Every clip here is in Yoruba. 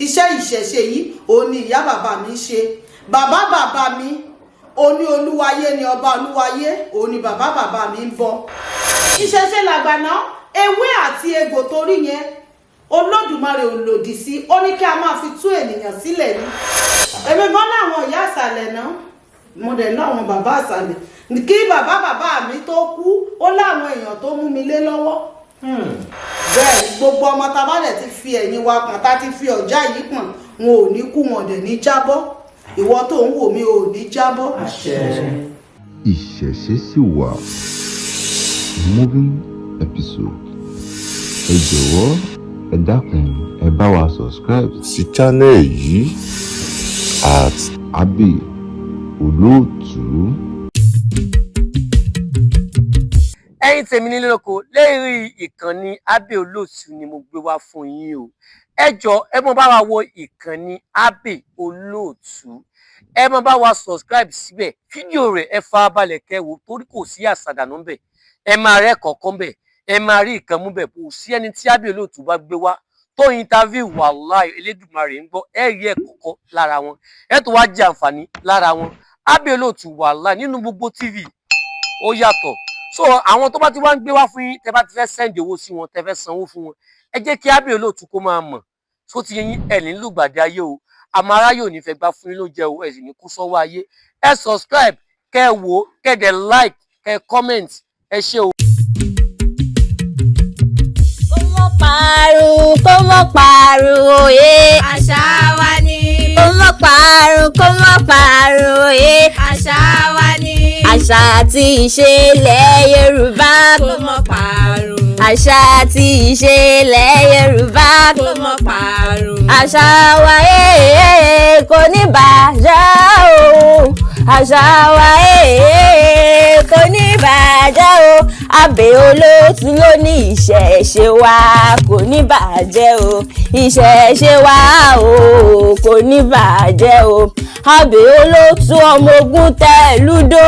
Iṣẹ́ ìṣẹ̀ṣe yìí òun ni ìyá bàbá mi ń ṣe. Bàbá bàbá mi òní Olúwayé ni ọba Olúwayé, òun ni bàbá bàbá mi ń bọ. Ìṣẹ̀ṣe làgbà náà. Ewé àti egbò torí yẹn, Olódùmarè ò lòdì sí. Ó ní kí a máa fi tú ènìyàn sílẹ̀ ni. Èmi gan láwọn ìyá àsàlẹ̀ náà, mo dẹ̀ láwọn bàbá àsàlẹ̀. Kí bàbá bàbá mi tó kú, ó láwọn èèyàn tó mú mi lé lọ́wọ́. Bẹ́ẹ̀ gbogbo ọmọ tá a bá dẹ̀ ti fi ẹ̀yìn wa pọ̀n, tá a ti fi ọ̀já yìí pọ̀n, wọn ò ní kú, wọn dẹ̀ ní jábọ́. Ìwọ tó ń wò mí, ò ní jábọ́. Ìṣẹ̀ṣe sì wà. Moving episode. Ẹ jọ̀wọ́, ẹ dákun, ẹ bá wa subscribe sí channel yìí @AbeyOlóòtú. Ẹ̀yin tèmi nílé lóko, lérí ìkànnì Abbey Olóòtú ni mo gbé wá fún yín o. Ẹ jọ, ẹ mọ bá wa wo ìkànnì Abbey Olóòtú, ẹ mọ bá wa subscribe síbẹ̀. Fídíò rẹ̀, ẹ farabalẹ̀ kẹ́ wò, torí kò sí àṣàdànù ńbẹ̀. Ẹ máa rẹ́ kọ̀ọ̀kan bẹ̀, ẹ máa rí ìkan mú bẹ̀. Kò sí ẹni tí Abbey Olóòtú bá gbé wá tó interview, wàláì, Elédùmarè ń gbọ́, ẹ rí ẹ̀kọ́ lára wọn, ẹ tó wá jẹ àǹfààní lára wọn. Abbey Olóòtú, wàláì, nínú gbogbo TV, ó yàtọ̀. So àwọn tó bá ti wá ń gbé wá fún yín, tẹ bá ti fẹ́ send owó sí wọn, tẹ fẹ́ sanwó fún wọn, ẹ jẹ́ kí Abbey Olóòtú kó máa mọ̀ tó ti yín. Ẹ̀ ní lùgbàdì ayé o, àmọ́ aráyé ò ní fẹ́ gbá fún yín ló jẹ o. Ẹ sì ní kú sọ́wọ́ ayé. Ẹ subscribe, kẹ́ ẹ wò ó, kẹ́ ẹ dẹ̀ like, kẹ́ ẹ comment. Ẹ ṣé o. Kó mọ́ parun, kó mọ́ parun òye. Àṣà wa ni. Kó mọ́ parun, kó mọ́ parun òye. Àṣà wa ni. Àṣà àti ìṣe ilẹ̀ Yorùbá. Kó mọ́ parun. Àṣà àti ìṣe ilẹ̀ Yorùbá. Kó mọ́ parun. Àṣà wa kò ní bàjẹ́ o. Àṣà wa kò ní bàjẹ́ o. Abbey Olóòtú ló ní ìṣẹ̀ṣe wa kò ní bàjẹ́ o. Ìṣẹ̀ṣe wa o, kò ní bàjẹ́ o. Abbey Olóòtú, ọmọ ogun tẹ lúdó,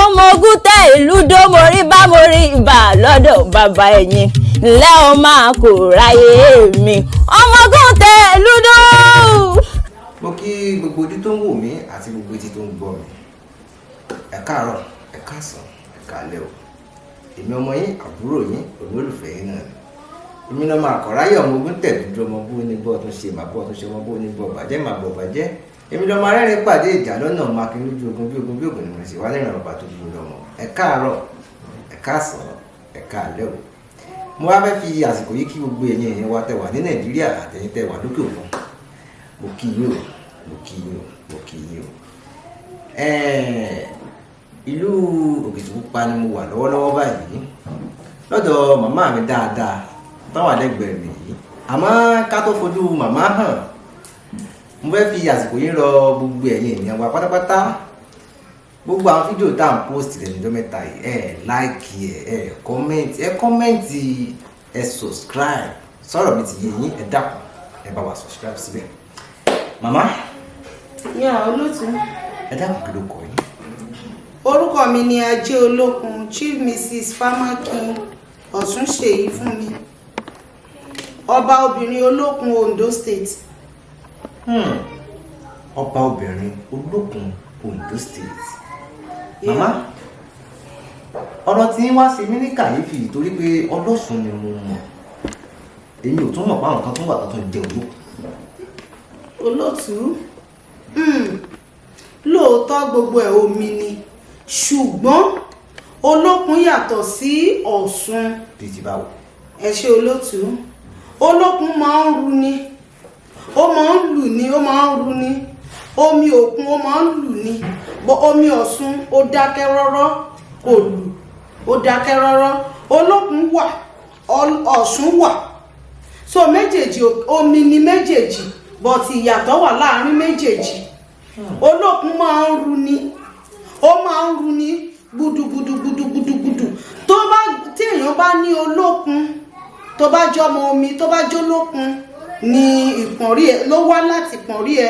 ọmọ ogun tẹ ìlú dó. Mo rí bá, mo rí ibà lọ́dọ̀ bàbá ẹ̀yìn ńlẹ́ o, máa kò ráyè mi, ọmọ ogun tẹ ìlú dó. Mo kí gbogbo ojú tó ń wò mí àti gbogbo etí tó ń gbọ́ mi. Ẹ káàárọ̀, ẹ káàsán, ẹ káalẹ́ o. Èmi ọmọ yín, àbúrò yín, olólùfẹ́ yín náà ni. Èmi náà máa kọ̀ ráyè ọmọ ogun tẹ̀dúdú, ọmọ bó ní bọ́ tún ṣe màá bọ́ tún ṣe, ọmọ bó ní bọ́ bàjẹ́ màá bọ̀ bàjẹ́. Èmi lọ́mọ arẹ́rìn pàdé ìjà lọ́nà, ọmọ akin lójú ogun, bí ogun bí ogun ni mo ṣe wá lẹ́rìn bàbá tó dúró lọ́mọ. Ẹ káàárọ̀, ẹ káàsán, ẹ káalẹ́ o. Mo wá fẹ́ fi àsìkò yìí kí gbogbo ẹ̀yin èèyàn wa tẹ́ wà ní Nàìjíríà àtẹ̀yin tẹ́ wà lókè òkun. Mo kí yín o, mo kí yín o, mo kí yín o. Ìlú Òkìtìpupa ni mo wà lọ́wọ́lọ́wọ́ báyìí, lọ́dọ̀ màmá mi dáadáa táwọn àlẹ́gbẹ̀ẹ́ mi yìí. Àmọ́ ká tó fojú màmá hàn, mo fẹ́ fi àsìkò yìí rọ gbogbo ẹ̀yin èèyàn wa pátápátá. Gbogbo àwọn fídíò tá à ń post lẹ́nu ọjọ́ mẹ́ta yìí, ẹ like, ẹ comment, ẹ comment, ẹ subscribe. Sọ̀rọ̀ mi ti yé yín. Ẹ dákun, ẹ bá wa subscribe síbẹ̀. Màmá. Yà, olóòtú. Ẹ dákun, kí ló kọ yín? Orúkọ mi ni Ajé Olókun, Chief Mrs Famakin Ọ̀túnṣèyí fún mi, ọba obìnrin Olókun, Ondo State. Ọba obìnrin Olókun, Ondo State. Màmá, ọ̀rọ̀ tí ń wá sí mi ní kàyéfì, torí pé ọlọ́sùn ni mo mọ̀. Èmi ò tún mọ̀ pé àwọn kan tún wà tó tún jẹ́ Olókun. Olóòtú, lóòótọ́ gbogbo ẹ̀ omi ni, ṣùgbọ́n Olókun yàtọ̀ sí Ọ̀ṣun. Bíi ti báwo? Ẹ ṣe, olóòtú. Olókun máa ń ru ni, ó máa ń lù ní, ó máa ń ru ni. Omi òkun, ó máa ń lù ní bọ́. Omi Ọ̀ṣun, ó dákẹ́ rọ́rọ́, kò lù, ó dákẹ́ rọ́rọ́. Olókun wà, Ọ̀ṣun wà. So méjèèjì omi ni méjèèjì, but ìyàtọ̀ wà láàrin méjèèjì. Olókun máa ń ru ni, ó máa ń ru ní gbùdùgbùdùgbùdùgbùdù. Tó bá tí èèyàn bá ní olókun, tó bá jọmọ omi, tó bá jólókun ní ìpọ̀nrí ẹ ló wá láti pọ̀nrí ẹ.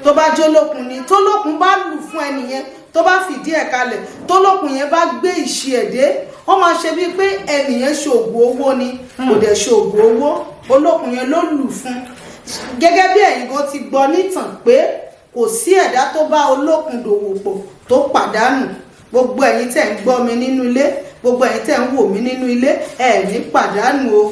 Tó bá jólókun ni, tólókun bá lù fún ẹnìyẹn, tó bá fìdí ẹ̀ kalẹ̀, tólókun yẹn bá gbé ìṣe ẹ̀ dé, wọ́n máa ṣe bíi pé ẹnìyẹn ṣoògùn owó ni. Kò dẹ̀ ṣoògùn owó, olókun yẹn ló lù fún. Gẹ́gẹ́ bí ẹ̀yin gan ti gbọ́ nítàn pé kò sí ẹ̀dá tó bá Olókun dòwò pọ̀ tó pàdánù. Gbogbo ẹ̀yin tẹ̀ ń gbọ́ mi nínú ilé, gbogbo ẹ̀yin tẹ̀ ń wò mí nínú ilé, ẹ̀ ní pàdánù o,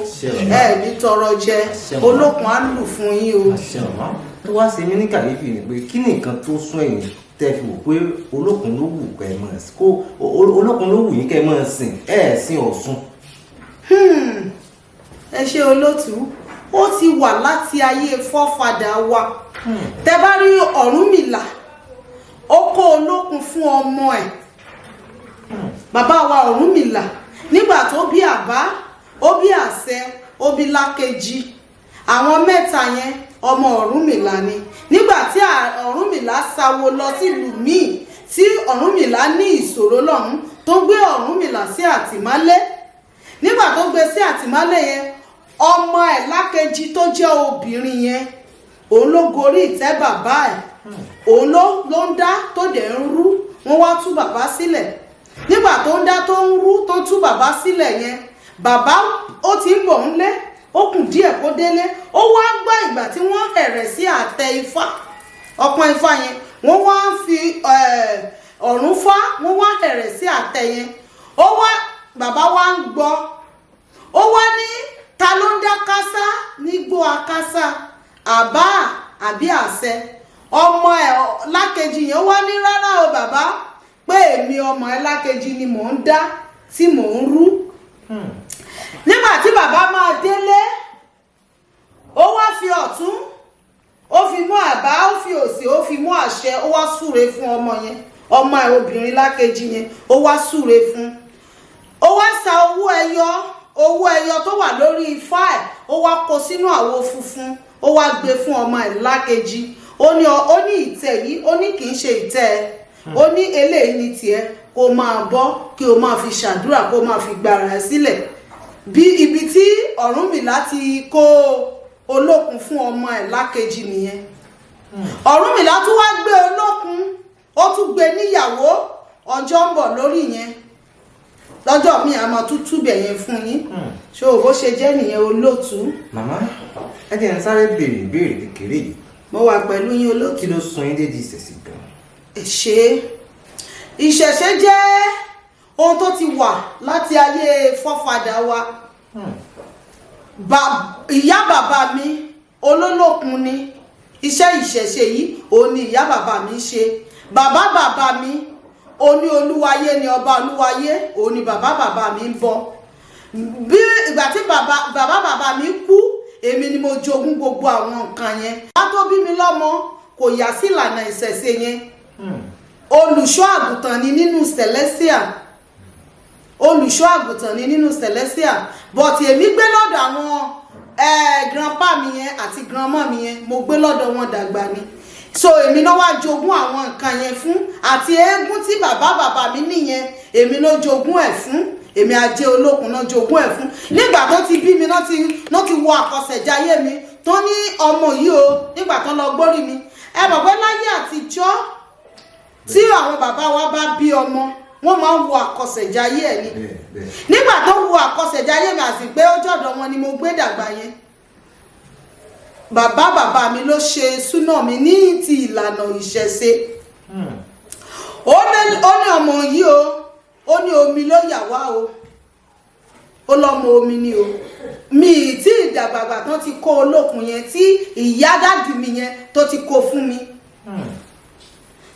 ẹ̀ ní tọrọ jẹ. Olókun á lù fún yín o. Àṣẹ ọ̀mọ́. Tó wá ṣe mí ní kàyéfì ni pé, kí ni nǹkan tó sún ẹ̀yin tẹ́ fi wò pé Olókun ló wù kẹ́ ẹ máa kó Olókun ló wù yín kẹ́ ẹ máa sìn, ẹ̀ ẹ̀ sìn Ọ̀ṣun? Ẹ ṣe, olótú. Ó ti wà láti ayé forefather wa. Tẹ bá rí Ọ̀rúnmìlà, ó kó Olókun fún ọmọ ẹ̀. Bàbá wa Ọ̀rúnmìlà, nígbà tó bí Àbá, ó bí Àṣẹ, ó bí Lákejì, àwọn mẹ́ta yẹn ọmọ Ọ̀rúnmìlà ni. Nígbà tí Ọ̀rúnmìlà sáwo lọ sílùú míì, tí Ọ̀rúnmìlà ní ìṣòro lọ́hùn, tó gbé Ọ̀rúnmìlà sí àtìmálé, nígbà tó gbé sí àtìmálé yẹn, ọmọ ẹ̀ Lákejì tó jẹ́ obìnrin yẹn, òun ló gorí ìtẹ́ bàbá ẹ̀. Òun ló ń dá tó dẹ̀ ń rú. Wọ́n wá tú bàbá sílẹ̀. Nígbà tó ń dá, tó ń rú, tó tú bàbá sílẹ̀ yẹn, bàbá ó ti ń bọ̀ ńlé, ó kù díẹ̀ kó délé, ó wá gbọ́ ìgbà tí wọ́n hẹ̀rẹ̀ sí àtẹ Ifá, ọpọ́n Ifá yẹn. Wọ́n wá ń fi ọ̀run fá, wọ́n wá hẹ̀rẹ̀ sí àtẹ yẹn. Ó wá, bàbá wa ń gbọ́, ó wá ní, "Ta ló ń dá kásá nígbó akásá, Àbá àbí Àṣẹ?" Ọmọ ẹ̀ Lákejì yẹn wá ní, "Rárá o bàbá, pé èmi ọmọ ẹ̀ Lákejì ni mò ń dá tí mò ń rú." Nígbà tí bàbá máa délé, ó wá fi ọ̀tún, ó fi mú Àbá, ó fi òsì, ó fi mú Àṣẹ. Ó wá súre fún ọmọ yẹn, ọmọ ẹ̀ obìnrin Lákejì yẹn. Ó wá súre fún, ó wá sa owó ẹyọ, owó ẹyọ tó wà lórí ifá ẹ̀, ó wá kó sínú àwo funfun, ó wá gbé fún ọmọ ẹ̀ Lákejì. Ó ní, "Ìtẹ́ yìí," ó ní, "kì í ṣe ìtẹ́ ẹ." Ó ní, "Eléyìí ní tiẹ̀, kó máa bọ́, kí o máa fi ṣàdúrà, kó máa fi gbára ẹ sílẹ̀." Bí ibi tí Ọ̀rúnmìlà ti kó Olókun fún ọmọ ẹ̀ Lákejì nìyẹn. Ọ̀rúnmìlà tún wá gbé Olókun, ó tún gbé níyàwó. Ọjọ́ ń bọ̀ lórí yẹn, lọ́jọ́ míì, a máa tún túbẹ̀ yẹn fún yín. Ṣé o bó ṣe jẹ́ nìyẹn, olóòtú. Màmá, ẹ jẹ́ n sáré béèrè ìbéèrè kékeré yìí. Mo wà pẹ̀lú yín, olóòtú. Kí ló sún yín dédi ìṣẹ̀ṣe gan? Ẹ ṣe. Ìṣẹ̀ṣe jẹ́ ohun tó ti wà láti ayé forefather wa. Ìyá bàbá mi olólòkun ni. Iṣẹ́ ìṣẹ̀ṣe yìí òun ni ìyá bàbá mi ṣe. Bàbá bàbá mi oní Olúwayé ni, ọba Olúwayé òun ni bàbá bàbá mi ń bọ. Bí ìgbà tí bàbá bàbá bàbá mi kú, èmi ni mo jogún gbogbo àwọn nǹkan yẹn. Bàbá tó bí mi lọ́mọ kò yà sí ìlànà ìṣẹ̀ṣe yẹn. Olùṣọ́ àgùntàn ni nínú Celestial, olùṣọ́ àgùntàn ni nínú Celestial, but èmi gbé lọ́dọ̀ àwọn grandpa mi yẹn àti grandma mi yẹn. Mo gbé lọ́dọ̀ wọn dàgbà ni. So èmi náà wá jogún àwọn nǹkan yẹn fún, àti eégún tí bàbá bàbá mi nìyẹn, èmi ló jogún ẹ̀ fún. Èmi Ajé Olókun náà jogún ẹ̀ fún. Nígbà tó ti bí mi náà ti wọ àkọsẹ̀jayé mi tó ní ọmọ yìí o. Nígbà tó lọ gbórí mi, ẹ mọ̀ pé láyé àtijọ́, tí àwọn bàbá wa bá bí ọmọ, wọ́n máa ń wo àkọsẹ̀jayé ẹ̀ ni. Bẹ́ẹ̀ bẹ́ẹ̀. Nígbà tó wo àkọsẹ̀jayé mi, àti pé ó jọ̀dọ̀ wọn ni mo gbé dàgbà yẹn, bàbá bàbá mi ló ṣe súnà mi ní ti ìlànà ìṣẹ̀ṣe. Ó ní ọmọ yìí o, ó ní omi ló yà wá o, ó lọ́mọ omi ni o. Mi ì tí ìdàgbàgbà tán ti kó Olókun yẹn tí ìyá daddy mi yẹn tó ti kó fún mi.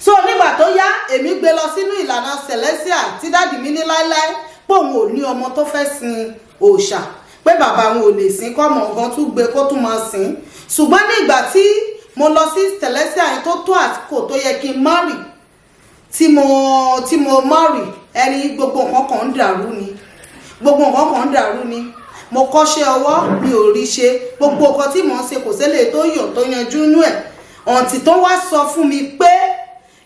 So nígbà tó yá, èmi gbé lọ sínú ìlànà Celestial tí daddy mi ní láéláé pé òun ò ní ọmọ tó fẹ́ sin òòṣà, pé bàbá òun ò lè sìn kọ́mọ ọ̀gán tún gbé kó tún máa sìn. Ṣùgbọ́n ní ìgbà tí mo lọ sí Celestial yẹn, tó tó àsìkò tó yẹ kí n marry, tí mo marry, ẹni gbogbo nǹkan kan ń dàrú ni, gbogbo nǹkan kan ń dàrú ni. Mo kọ́ṣẹ́ ọwọ́, mi ò rí ṣe. Gbogbo nǹkan tí mò ń ṣe, kò sẹ́lẹ̀ tó yàn tó yanjú nú ẹ̀. Ọ̀ǹtì tó wá sọ fún mi pé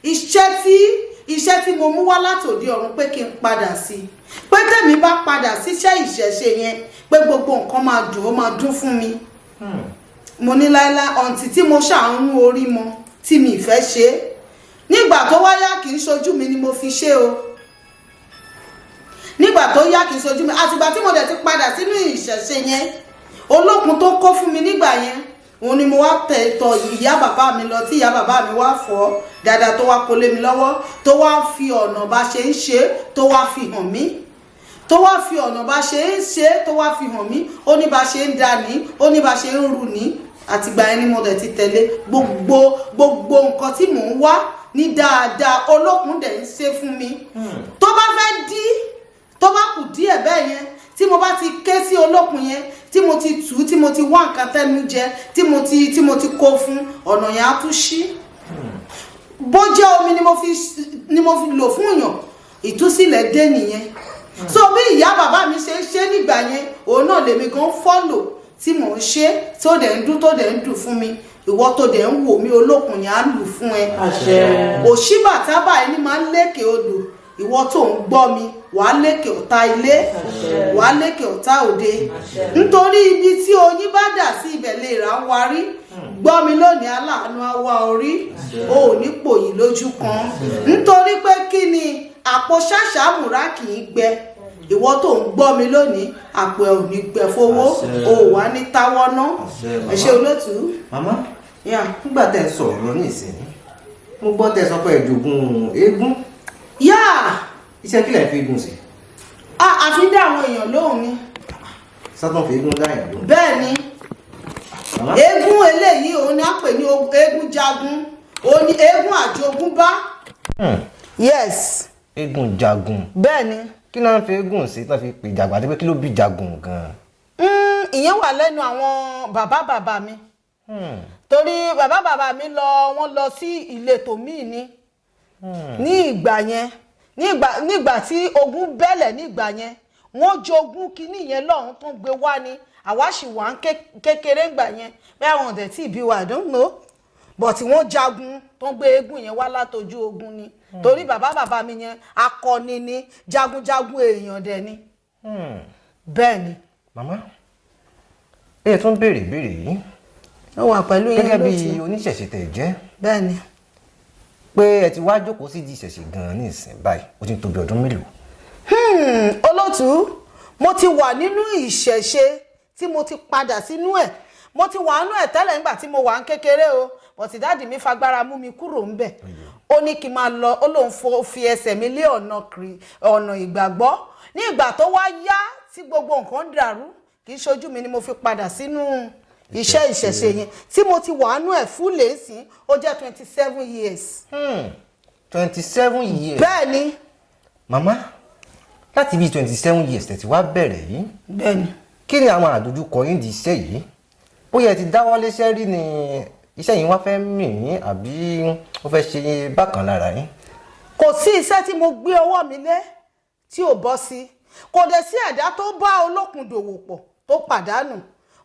iṣẹ́ tí mo mú wá látòdì ọ̀run, pé kí n padà sí i, pé tèmi bá padà síṣẹ́ ìṣẹ̀ṣe yẹn, pé gbogbo nǹkan máa dùn, ó máa dún fún mi. Mo ní láéláé, ọ̀ǹtì tí mo ṣàánú orí mọ tí mi ìfẹ́ ṣe é. Nígbà tó wáyá, kì í ṣojú mi ni mo fi ṣe o. Nígbà tó yá, kì í ṣojú mi. Àtìgbà tí mo dẹ̀ ti padà sínú ìṣẹ̀ṣe yẹn, Olókun tó kó fún mi nígbà yẹn, Òun ni mo wá tẹ̀ tọ̀ ìyá bàbá mi lọ, tí ìyá bàbá mi wá fọ́ dáadáa, tó wá kó lé mi lọ́wọ́, tó wá fi ọ̀nà bá ṣe ń ṣe, tó wá fi hàn mí, tó wá fi ọ̀nà bá ṣe ń ṣe, tó wá fi hàn mí. Ó ní bá ṣe ń dà ní, ó ní bá ṣe ń rù ní. Àtìgbà yẹn ni mo dẹ̀ ti tẹ̀lé. Gbogbo nǹkan tí mò ń wá ní dáadáa, Olókun dẹ̀ ń ṣe fún mi. Tó bá fẹ́ dí, tó bá kù díẹ̀ bẹ́ẹ̀ yẹn, tí mo bá ti ké sí Olókun yẹn, tí mo ti tù ú, tí mo ti wá nǹkan tẹ́nu jẹ, tí mo ti kó fún, ọ̀nà yẹn á tún ṣí. Bó jẹ́ omi ni mo fi lò fún yàn, ìtúsílẹ̀ dé nìyẹn. So bí ìyá bàbá mi ṣe ń ṣe nígbà yẹn, òun náà lèmi gan follow tí mò ń ṣe, tó dẹ̀ ń dún, tó dẹ̀ ń dùn fún mi. Ìwọ tó dẹ̀ ń wò mí, Olókun yẹn á lù fún ẹ. Òṣìbàtà báyìí ni máa ń lékè odò. Ìwọ tó ń gbọ́ mi, wàá lékè ọ̀tá ilé, wàá lékè ọ̀tá òde, nítorí ibi tí oyin bá dà sí, ibẹ̀ lè rà ń warí. Gbọ́ mi lónìí, aláàánú á wá orí o, ò ní pòyì lójú kan, nítorí pé kí ni? Àpò ṣàṣàmùrà kì í gbẹ. Ìwọ tó ń gbọ́ mi lónìí, àpò ẹ̀ ò ní gbẹ fowó, o ò wá ní táwọ́ ná. Ẹ ṣé, olótùú. Màmá, Yeah. nígbà tẹ́ ẹ sọ̀rọ̀ lọ nísìnyí, mo gbọ́ tẹ́ ẹ sọ pé ẹ jogún eégún. Yeah. Iṣẹ́ kí lẹ̀ fi eégún sí? Ah, àfi dá àwọn èèyàn lóhùn ni. Sátán fi eégún dáyàn lóhùn? Bẹ́ẹ̀ ni. Màmá. Eégún eléyìí, òun ni a pè ní eégún jagun, òun ni eégún àjogúnbá. Yes. Eégún jagun? Bẹ́ẹ̀ ni. Kí náà ń fi eégún sí tán fi pè jagun, àti pé kí ló bí jagun gan-an? Ìyẹn wà lẹ́nu àwọn bàbá bàbá mi, torí bàbá bàbá mi lọ, wọ́n lọ sí ìletò míì ni ní ìgbà yẹn, nígbà tí ogun bẹ́lẹ̀ nígbà yẹn. Wọ́n jogún kínní yẹn lọ́hùn tó ń gbé wá ni. Àwa sì wà ń kékeré ńgbà yẹn, bẹ́ẹ̀ àwọn ọ̀dẹ̀ tí ìbí wa, I don't know, but wọ́n jagun tó ń gbé eégún yẹn wá látojú ogun ni, torí bàbá bàbá mi yẹn, akọni ni, jagunjagun èèyàn dẹ̀ ni. Bẹ́ẹ̀ ni. Màmá, ẹ tún béèrè ìbéèrè yìí. Ó wà pẹ̀lú yín. Gẹ́gẹ́ bí lótú. oníṣẹ̀ṣe tẹ̀ jẹ́, Bẹ́ẹ̀ ni. pé ẹ ti wá jókòó sí di ìṣẹ̀ṣe gan-an ní ìsìn báyìí, ó ti ń tó bí ọdún mélòó? Olótú, mo ti wà nínú ìṣẹ̀ṣe tí mo ti padà sínú ẹ̀. Mo ti wà nínú ẹ̀ tẹ́lẹ̀ nígbà tí mo wà ń kékeré o, but daddy mi fagbára mú mi kúrò ńbẹ̀. Ó ní kí n máa lọ, ó lóun fi ẹsẹ̀ mi lé ọ̀nà ọ̀nà ìgbàgbọ́. Ní ìgbà tó wá yá tí gbogbo nǹkan dàrú, kì í ṣojú mi ni mo fi padà sínú iṣẹ́ ìṣẹ̀ṣe yẹn. Tí mo ti wà nínú ẹ̀ fún lẹ́sìn, ó jẹ́ 27 years. 27 years? Bẹ́ẹ̀ ni. Màmá, láti bíi 27 years tẹ̀ tí wá bẹ̀rẹ̀ yìí, Bẹ́ẹ̀ ni. kí ni àwọn àdójúkọ yín di iṣẹ́ yìí? Bóyá ẹ ti dáwọ́ léṣẹ́ rí ni iṣẹ́ yìí wá fẹ́ mì yín, àbí ó fẹ́ ṣe bákan lára yín? Kò sí iṣẹ́ tí mo gbé ọwọ́ mi lé tí ò bọ́ sí. Kò dẹ̀ sí ẹ̀dá tó bá Olókun dòwò pọ̀ tó pàdánù.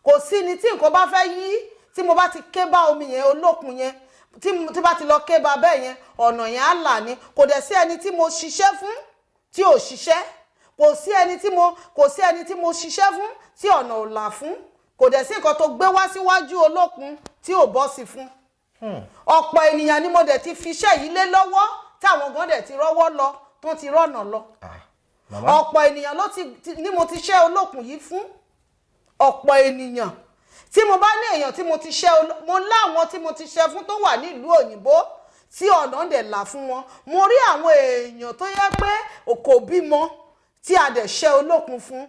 Kò sí ni. Tí nǹkan bá fẹ́ yí, tí mo bá ti ké bá omi yẹn, Olókun yẹn, tí bá ti lọ ké bá bẹ́ẹ̀ yẹn, ọ̀nà yẹn á là ní. Kò dẹ̀ sí ẹni tí mo ṣiṣẹ́ fún tí ò ṣiṣẹ́. Kò sí ẹni tí mo ṣiṣẹ́ fún tí ọ̀nà ò là fún. Kò dẹ̀ sí nǹkan tó gbé wá síwájú Olókun tí ò bọ́ sí fún. Ọ̀pọ̀ ènìyàn ni mo dẹ̀ ti fi iṣẹ́ yìí lé lọ́wọ́, táwọn gan dẹ̀ ti rọ́wọ́ lọ, tó ti rọ́nà lọ. Ah, màmá. Ọ̀pọ̀ ènìyàn ló ti ní mo ti ṣẹ́ Olókun yìí fún. Ọ̀pọ̀ ènìyàn tí mo bá ní èèyàn tí mo ti ṣẹ́ mo láwọn tí mo ti ṣẹ́ fún tó wà nílùú òyìnbó, tí ọ̀nà dẹ̀ là fún wọn. Mo rí àwọn èèyàn tó yẹ pé kò bímọ, tí a dẹ̀ ṣẹ́ Olókun fún,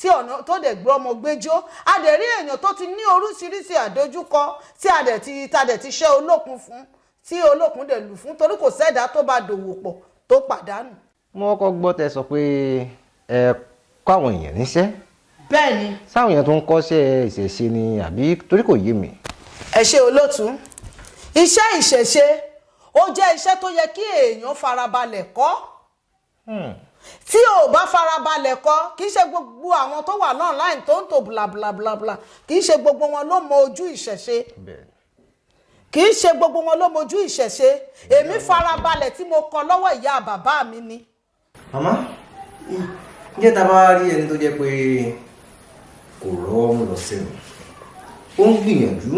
tí ọ̀nà tó dẹ̀ gbé ọmọ gbẹjọ́. A dẹ̀ rí èèyàn tó ti ní oríṣiríṣi àdójúkọ, tí a dẹ̀ ti ta dẹ̀ ti ṣẹ́ Olókun fún, tí Olókun dẹ̀ lù fún, torí kò sẹ́dá tó bá dòwò pọ̀ tó pàdánù. Mo kọ́kọ́ gbọ́ tẹ́ sọ pé ẹ kọ́ àwọn èèyàn níṣẹ́. Bẹ́ẹ̀ ni. Sáwọn èèyàn tó ń kọ́ṣẹ́ ìṣẹ̀ṣe ni, àbí? Torí kò yé mi. Ẹ ṣé, olótú. Iṣẹ́ ìṣẹ̀ṣe, ó jẹ́ iṣẹ́ tó yẹ kí èèyàn farabalẹ̀ kọ́. Tí o bá farabalẹ̀ kọ́, kì í ṣe gbogbo àwọn tó wà online tó ń tò bla bla bla bla, kì í ṣe gbogbo wọn ló mọ ojú ìṣẹ̀ṣe. Kì í ṣe gbogbo wọn ló mọ ojú ìṣẹ̀ṣe. Èmi farabalẹ̀ tí mo kọ́ lọ́wọ́ ìyá bàbá mi ni. Màmá, ǹjẹ́ tá a bá rí ẹni tó jẹ́ pé kò rọ́wọ́ mú lọ sẹ́nu, ó ń gbìyànjú,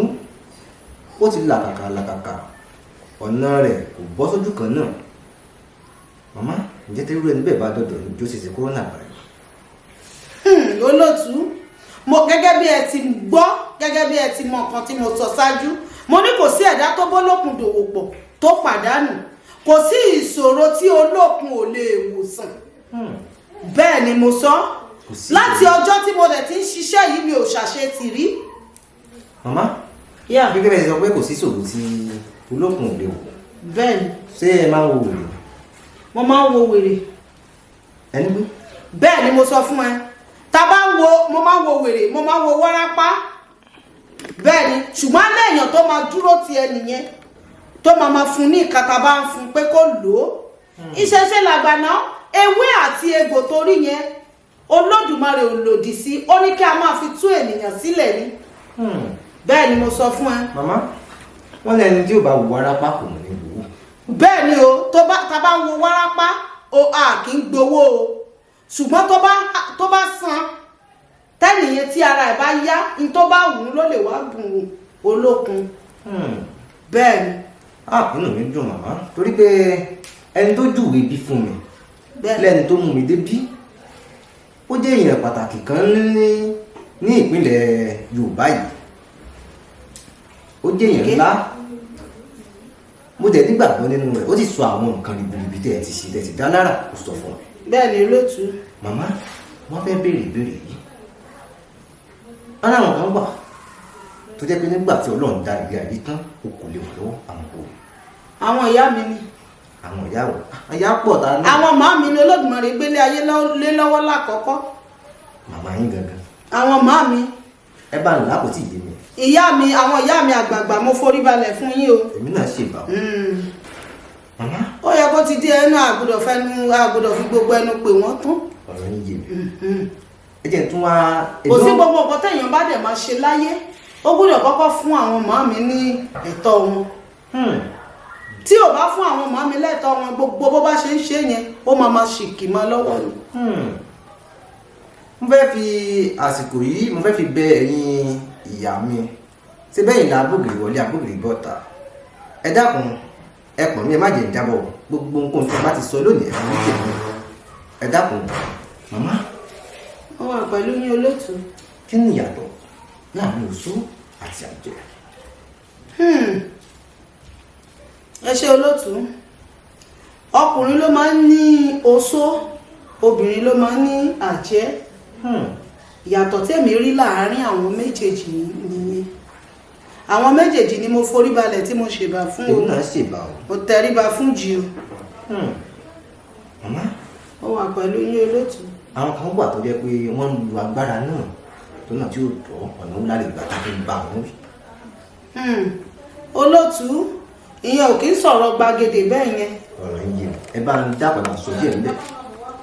ó ti làkàkà làkàkà, ọ̀nà rẹ̀ kò bọ́ sójú kan náà, màmá, ǹjẹ́ tẹ́rú ẹni bẹ́ẹ̀ bá dọ̀dọ̀ ní jó ṣe ṣe kúrò náà báyìí? Olótú, Mo gẹ́gẹ́ bí ẹ ti gbọ́, gẹ́gẹ́ bí ẹ ti mọ nǹkan tí mo sọ ṣáájú, mo ní kò sí ẹ̀dá tó bólókun dòwò pọ̀ tó pàdánù. Kò sí ìṣòro tí olókun ò lè wòsàn. Bẹ́ẹ̀ ni mo sọ. Kò sí. Láti ọjọ́ tí mo dẹ̀ ti ń ṣiṣẹ́ yìí, mi ò ṣàṣetì rí. Màmá, gẹ́gẹ́ bẹ́ẹ̀ ṣe sọ pé kò sí ìṣòro tí olókun ò lè wò, Bẹ́ẹ̀ ni. ṣé ẹ máa ń wo wèrè? Mo máa ń wo wèrè. Ẹni pé? Bẹ́ẹ̀ ni mo sọ fún ẹ. Tá bá ń wo, mo máa ń wo wèrè, mo máa ń wo wárápá. Bẹ́ẹ̀ ni, ṣùgbọ́n alẹ́ èèyàn tó máa dúró ti ẹ nìyẹn, tó máa fún ní ìka tá a bá ń fún pé kó lò ó. Ìṣẹ̀ṣe làgbà náà, ewé àti egbò torí yẹn, Olódùmarè ò lòdì sí. Ó ní kí a máa fi tú ènìyàn sílẹ̀ ni. Bẹ́ẹ̀ ni mo sọ fún ẹ. Màmá, wọ́n ní ẹni tí ò bá wo wárápá kò mọ̀ ní wò ó. Bẹ́ẹ̀ ni o. Tó bá tá bá ń wo wárápá o, a kì í gbowó o, ṣùgbọ́n tó bá san tẹ́nìyẹn, tí ara ẹ̀ bá yá, ní tó bá wù ú ló lè wá bùn olókun. Bẹ́ẹ̀ ni. Ah, inú mi dùn, màmá, torí pé ẹni tó júwèé bí fún mi, lẹ́ni tó mú mi débí, ó jẹ́ èèyàn pàtàkì kan ní ìpínlẹ̀ Yorùbá yìí. Ó jẹ́ èèyàn ńlá. Mo dẹ̀ nígbàgbọ́ nínú rẹ̀. Ó sì sọ àwọn nǹkan ribiribi tẹ́ ẹ ti ṣe, tẹ́ ẹ ti dá lára, ó sọ fún mi. Bẹ́ẹ̀ ni, olóòtú. Màmá, wọ́n fẹ́ béèrè ìbéèrè yìí. Wọ́n láwọn kan wà tó jẹ́ pé nígbà tí Ọlọ́run dá ilé ayé tán, ó kò lè wọ́n lọ́wọ́. Àwọn kò Àwọn ìyá mi ni. Àwọn ìyá wò? Ìyá pọ̀ ta ní. Àwọn màá mi ni Olódùmarè gbélé ayé lé lọ́wọ́ lákọ̀ọ́kọ́. Màmá yín gangan? Àwọn màá mi. Ẹ bá ń là, kò tí ì yé mi. Ìyá mi, àwọn ìyá mi àgbààgbà, mo forí balẹ̀ fún yín o. Èmi náà ṣèbà o. Màmá. Ó yẹ kó ti dé ẹnu, àgùdọ̀ fẹnu, àgùdọ̀ fi gbogbo ẹnu pè wọ́n tán. Ọ̀rọ̀ yín yé mi. Ẹ jẹ́ n tún wá. Kò sí gbogbo nǹkan téèyàn bá dẹ̀ máa ṣe láyé, ó gbọ́dọ̀ kọ́kọ́ fún àwọn màá mi ní ẹ̀tọ́ wọn. Tí ò bá fún àwọn màá mi lẹ́tọ́ wọn, gbogbo bó bá ṣe ń ṣe yẹn, ó máa máa ṣìkì mọ́ lọ́wọ́ ni. Mo fẹ́ fi àsìkò yìí, mo fẹ́ fi bẹ ẹ̀yin ìyá mi, ṣé bẹ́yìn la abógiri wọlé, abógiri bọ́ta. Ẹ dákun, ẹ pọ̀ mí, ẹ má jẹ́ ń jábọ̀. Gbogbo nǹkan tí a bá ti sọ lónìí, ẹ fi tèmi. Ẹ dákun, màmá. Wọ́n wà pẹ̀lú yín, olóòtú. Kí ni ìyàtọ̀ láàrin oṣó àti àjẹ́? Ẹ ṣe, olóòtú. Ọkùnrin ló máa ń ní oṣó, obìnrin ló máa ń ní àjẹ́. Ìyàtọ̀ tèmi rí láàárín àwọn méjèèjì nìyẹn. Àwọn méjèèjì ni mo forí balẹ̀ tí mo ṣèbà fún o. Èmi náà ṣèbà o. Mo tẹríba fún jì o. Màmá. Ó wà pẹ̀lú yín, olóòtú. Àwọn kan wà tó jẹ́ pé wọ́n ń lu agbára náà tó náà tí ó tọ́. Ọ̀nà wo la lè gbà tá a fi bá wọn wí? Olóòtú, ìyẹn ò kí ń sọ̀rọ̀ gbàgede bẹ́ẹ̀ yẹn. Ọ̀rọ̀ yín yé mi. Ẹ bá ń dápẹ́ máa sọ díẹ̀ níbẹ̀,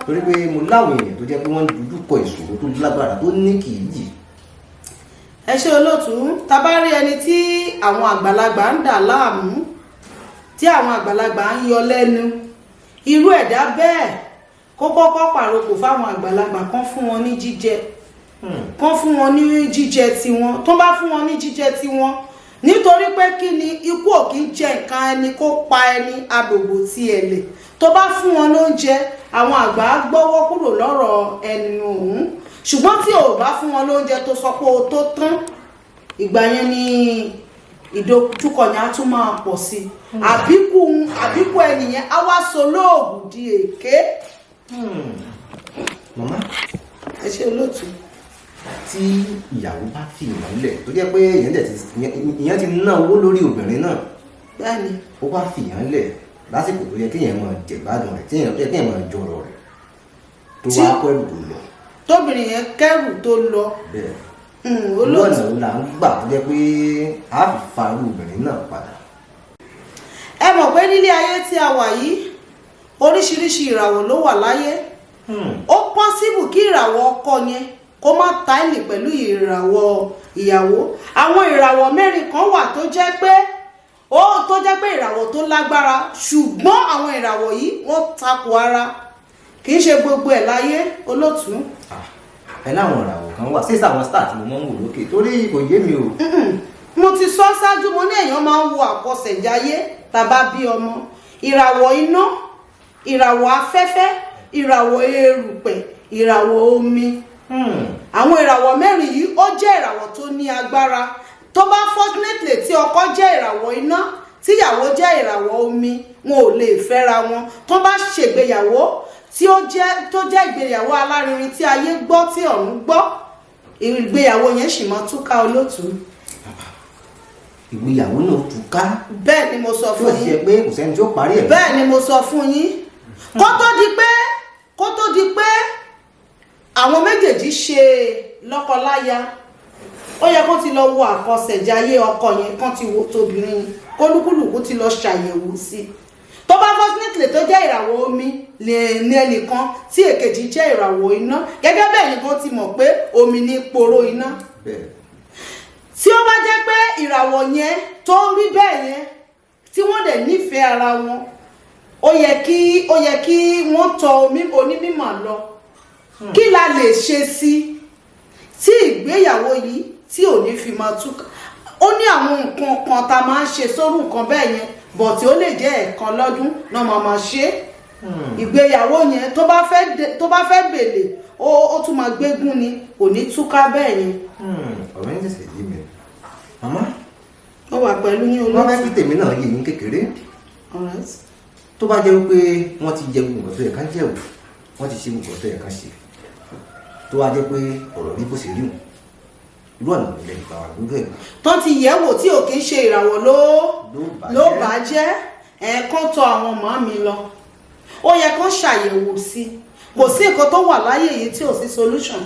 torí pé mo láwọn èèyàn tó jẹ́ pé wọ́n ń dojú kọ ìṣòro tó lágbára tó ní kì í yì. Ẹ ṣe, olóòtú. Tá bá rí ẹni tí àwọn àgbàlagbà ń dà láàmú, tí àwọn àgbàlagbà ń yọ lẹ́nu, irú ẹ̀dá bẹ́ẹ̀ kó kọ́kọ́ pàrokò fáwọn àgbàlagbà kan, fún wọn ní jíjẹ, kán fún wọn ní jíjẹ tiwọn. Tó bá fún wọn ní jíjẹ tiwọn, nítorí pé kí ni? Ikú ò kí ń jẹ nǹkan ẹni kó pa ẹni agbègbè tí ẹ lè. Tó bá fún wọn lóúnjẹ, àwọn àgbà á gbọ́wọ́ kúrò lọ́rọ̀ ẹnu òun. Ṣùgbọ́n tí ò bá fún wọn lóúnjẹ, tó sọ pé o tó tán, ìgbà yẹn ni ìdojúkọ yẹn á tún máa pọ̀ sí i. Àbíkú ẹnìyẹn á wá so lóògùn di èké. Màmá. Ẹ ṣe, olóòtú. Tí ìyàwó bá fi ìyàn lẹ̀, tó jẹ́ pé ìyẹn dẹ̀ ti ìyẹn ti ná owó lórí obìnrin náà, ó wá fi ìyàn lẹ̀ lásìkò tó yẹ kéèyàn máa jẹ̀gbádùn rẹ̀, téèyàn tó yẹ kéèyàn máa jọrọ̀ rẹ̀, tó wá kọ́ ẹrù tó lọ. Tóbìnrin yẹn kẹ́rù tó lọ. Bẹ́ẹ̀. Olóòtú. Lọ́nà wo là ń gbà tó jẹ́ pé a fi fa irú obìnrin náà padà? Ẹ mọ̀ pé nílé ayé tí a wà yìí, oríṣiríṣi ìràwọ̀ ló wà láyé. Ó possible kí ìràwọ̀ ọkọ yẹn kó má tally pẹ̀lú ìràwọ̀ ìyàwó. Àwọn ìràwọ̀ mẹ́rin kan wà tó jẹ́ pé ó tó jẹ́ pé ìràwọ̀ tó lágbára, ṣùgbọ́n àwọn ìràwọ̀ yìí, wọ́n takò ara. Kì í ṣe gbogbo ẹ̀ láyé, olóòtú. Ah, ẹ láwọn ìràwọ̀ kan wà sísè, àwọn star tí mo máa ń wò lókè, torí kò yé mi o. Mo ti sọ ṣáájú, mo ní èèyàn máa ń wo àkọsẹ̀jayé tàbá bí ọmọ. Ìràwọ̀ iná, ìràwọ̀ afẹ́fẹ́, ìràwọ̀ erùpẹ̀, ìràwọ̀ omi. Àwọn ìràwọ̀ mẹ́rin yìí, ó jẹ́ ìràwọ̀ tó ní agbára. Tó bá fortunately tí ọkọ jẹ́ ìràwọ̀ iná, tíyàwó jẹ́ ìràwọ̀ omi, wọn ò lè fẹ́ra wọn. Tó bá ṣègbéyàwó tí ó jẹ́ tó jẹ́ ìgbéyàwó alárinrin tí ayé gbọ́, tí ọ̀run gbọ́, ìgbéyàwó yẹn sì máa túká, olótùú. Ìgbéyàwó náà túká? Bẹ́ẹ̀ ni mo sọ tí ó fún sì yín. jẹ́ pé kò sẹ́ni tí ó parí ẹ̀. Bẹ́ẹ̀ ni mo sọ fún yín. Kó tó di pé àwọn méjèèjì ṣe lọ́kọláya, ó yẹ kó ti lọ wo àkọsẹ̀jayé ọkọ yẹn, kán ti wo tóbìnrin yẹn, kólúkúlùkù ti lọ ṣàyẹ̀wò sí i. Tó bá fortunately tó jẹ́ ìràwọ̀ omi lè ní ẹnìkan, tí èkejì jẹ́ ìràwọ̀ iná, gẹ́gẹ́ bẹ́ẹ̀ nìkan ti mọ̀ pé omi ní poró iná. Tí ó bá jẹ́ pé ìràwọ̀ yẹn tó rí bẹ́ẹ̀ yẹn, tí wọ́n dẹ̀ nífẹ̀ẹ́ ara wọn, ó yẹ kí wọ́n tọ onímọ̀ lọ. Kí la lè ṣe sí tí ìgbéyàwó yìí tí ò ní fi máa túká? Ó ní àwọn nǹkan kan tá a máa ń ṣe sórú nǹkan bẹ́ẹ̀ yẹn, bọ̀ tí ó lè jẹ́ ẹ̀ẹ̀kan lọ́dún náà máa ṣe é. Ìgbéyàwó yẹn, tó bá fẹ́ bèlè, ó tún máa gbégún ni, kò ní túká bẹ́ẹ̀ yẹn. Ọ̀rọ̀ yín ṣẹ̀ṣẹ̀ yé mi, màmá. Ó wà pẹ̀lú yín, Wọ́n fẹ́ olóòtú. kí tèmi náà yé yín kékeré. All right. Tó bá jẹ́ wípé wọ́n ti jẹ gbogbo nǹkan tó yẹ ká jẹ́ wò, wọ́n ti ṣe gbogbo nǹkan tó yẹ ká ṣe, tó wá jẹ́ pé ọ̀rọ̀ rí bó ṣe rí wọn, irú ọ̀nà ìlẹ̀ ìgbà wà gbogbo ẹ̀. Tó ti yẹ̀ wò tí ò kí ń ṣe ìràwọ̀ ló Ló bàjẹ́. ló bàjẹ́, ẹ̀ẹ̀kan tọ̀ àwọn màmá mi lọ, ó yẹ kán ṣàyẹ̀wò sí i. Kò sí nǹkan tó wà láyé yìí tí ò sí solution.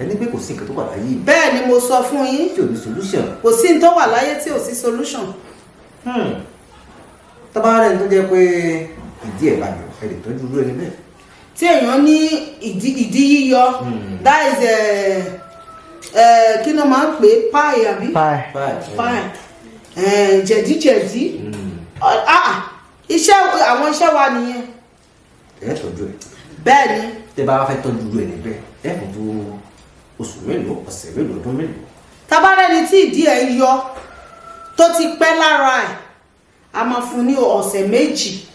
Ẹni pé kò sí nǹkan tó wà láyé yìí Bẹ́ẹ̀ ni mo sọ fún yín. tí ò ní solution? Kò sí nǹkan tó wà láyé tí ò sí solution. Tọ́ba rẹ̀ tó jẹ́ pé ìdí ẹ̀ bàjẹ́, ẹ lè tọ́jú irú ẹni bẹ́ẹ̀? Tí èèyàn ní ìdí yíyọ, that is kí ló máa ń pè é, pile àbí? Pile, jẹ̀díjẹ̀dí. Ah, ah, iṣẹ́ àwọn iṣẹ́ wa nìyẹn. Ẹ tọ́jú ẹ? Bẹ́ẹ̀ ni. Tẹ́ bá wá fẹ́ tọ́jú irú ẹni bẹ́ẹ̀, ẹ fún tó oṣù mélòó, ọ̀sẹ̀ mélòó, ọdún mélòó? Tabarẹ́ni tí ìdí ẹ̀ ń yọ tó ti pẹ́ lára ẹ̀, a máa fún ní ọ̀sẹ̀ 2.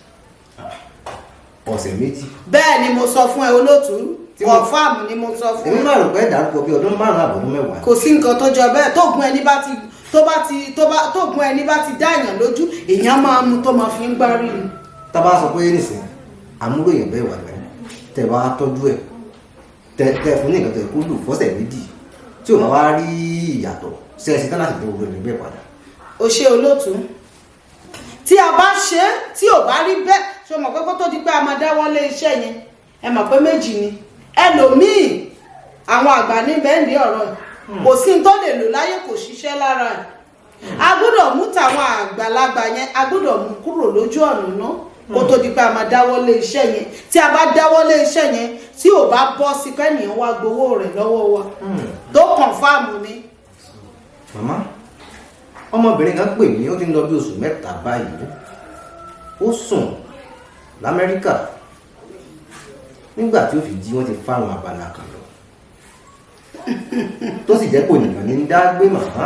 Ọ̀sẹ̀ 2? Bẹ́ẹ̀ ni mo sọ fún ẹ, olóòtú. Confirm ni mo sọ fún Èmi ẹ. máa rò pé dárúkọ bí ọdún 5 àbọ̀dún 10. Kò sí nǹkan tó jọ bẹ́ẹ̀. Tóògùn ẹni bá ti tó bá ti tó bá tóògùn ẹni bá ti dá èèyàn lójú, èèyàn máa mú tó máa fi ń gbárí ni. Tá bá sọ pé nísìn àmúrò èèyàn bẹ́ẹ̀ wà lẹ́yìn, tẹ́ bá tọ́jú ẹ̀, tẹ́ fún ní nǹkan tó yẹ kó lò fọ́sẹ̀ 2, tí ò bá wá rí ìyàtọ̀, ṣe é ṣe tán láti dé owó ẹni bẹ́ẹ̀ padà? O ṣe, olóòtú. Tí a bá ṣe é, tí ò bá rí bẹ́ẹ̀, ṣe mọ̀ pé kó tó di pé a máa dáwọ́ lé iṣẹ́ yẹn, ẹ mọ̀ pé méjì ni ẹlòmíì. Àwọn àgbà ní bẹ́ẹ̀ndì ọ̀rọ̀ ẹ̀, kò sí ní tó lè lò láyé, kò ṣiṣẹ́ lára ẹ̀. A gbọ́dọ̀ mú tàwọn àgbàlagbà yẹn, a gbọ́dọ̀ mú kúrò lójú ọ̀nà náà kó tó di pé a máa dáwọ́ lé iṣẹ́ yẹn. Tí a bá dáwọ́ lé iṣẹ́ yẹn, tí ò bá bọ́ sí, kẹ́nìyàn wá gbowó rẹ̀ lọ́wọ́ wa tó confirm ni. Màmá, ọmọbìnrin kan pè mí, ó ti ń lọ bí oṣù 3 báyìí. Ó sùn lamẹ́ríkà, nígbà tí ó fi jí, wọ́n ti fáwọn abala kan lọ, tó sì jẹ́ kò nìkan ní ń dá gbé. Màmá,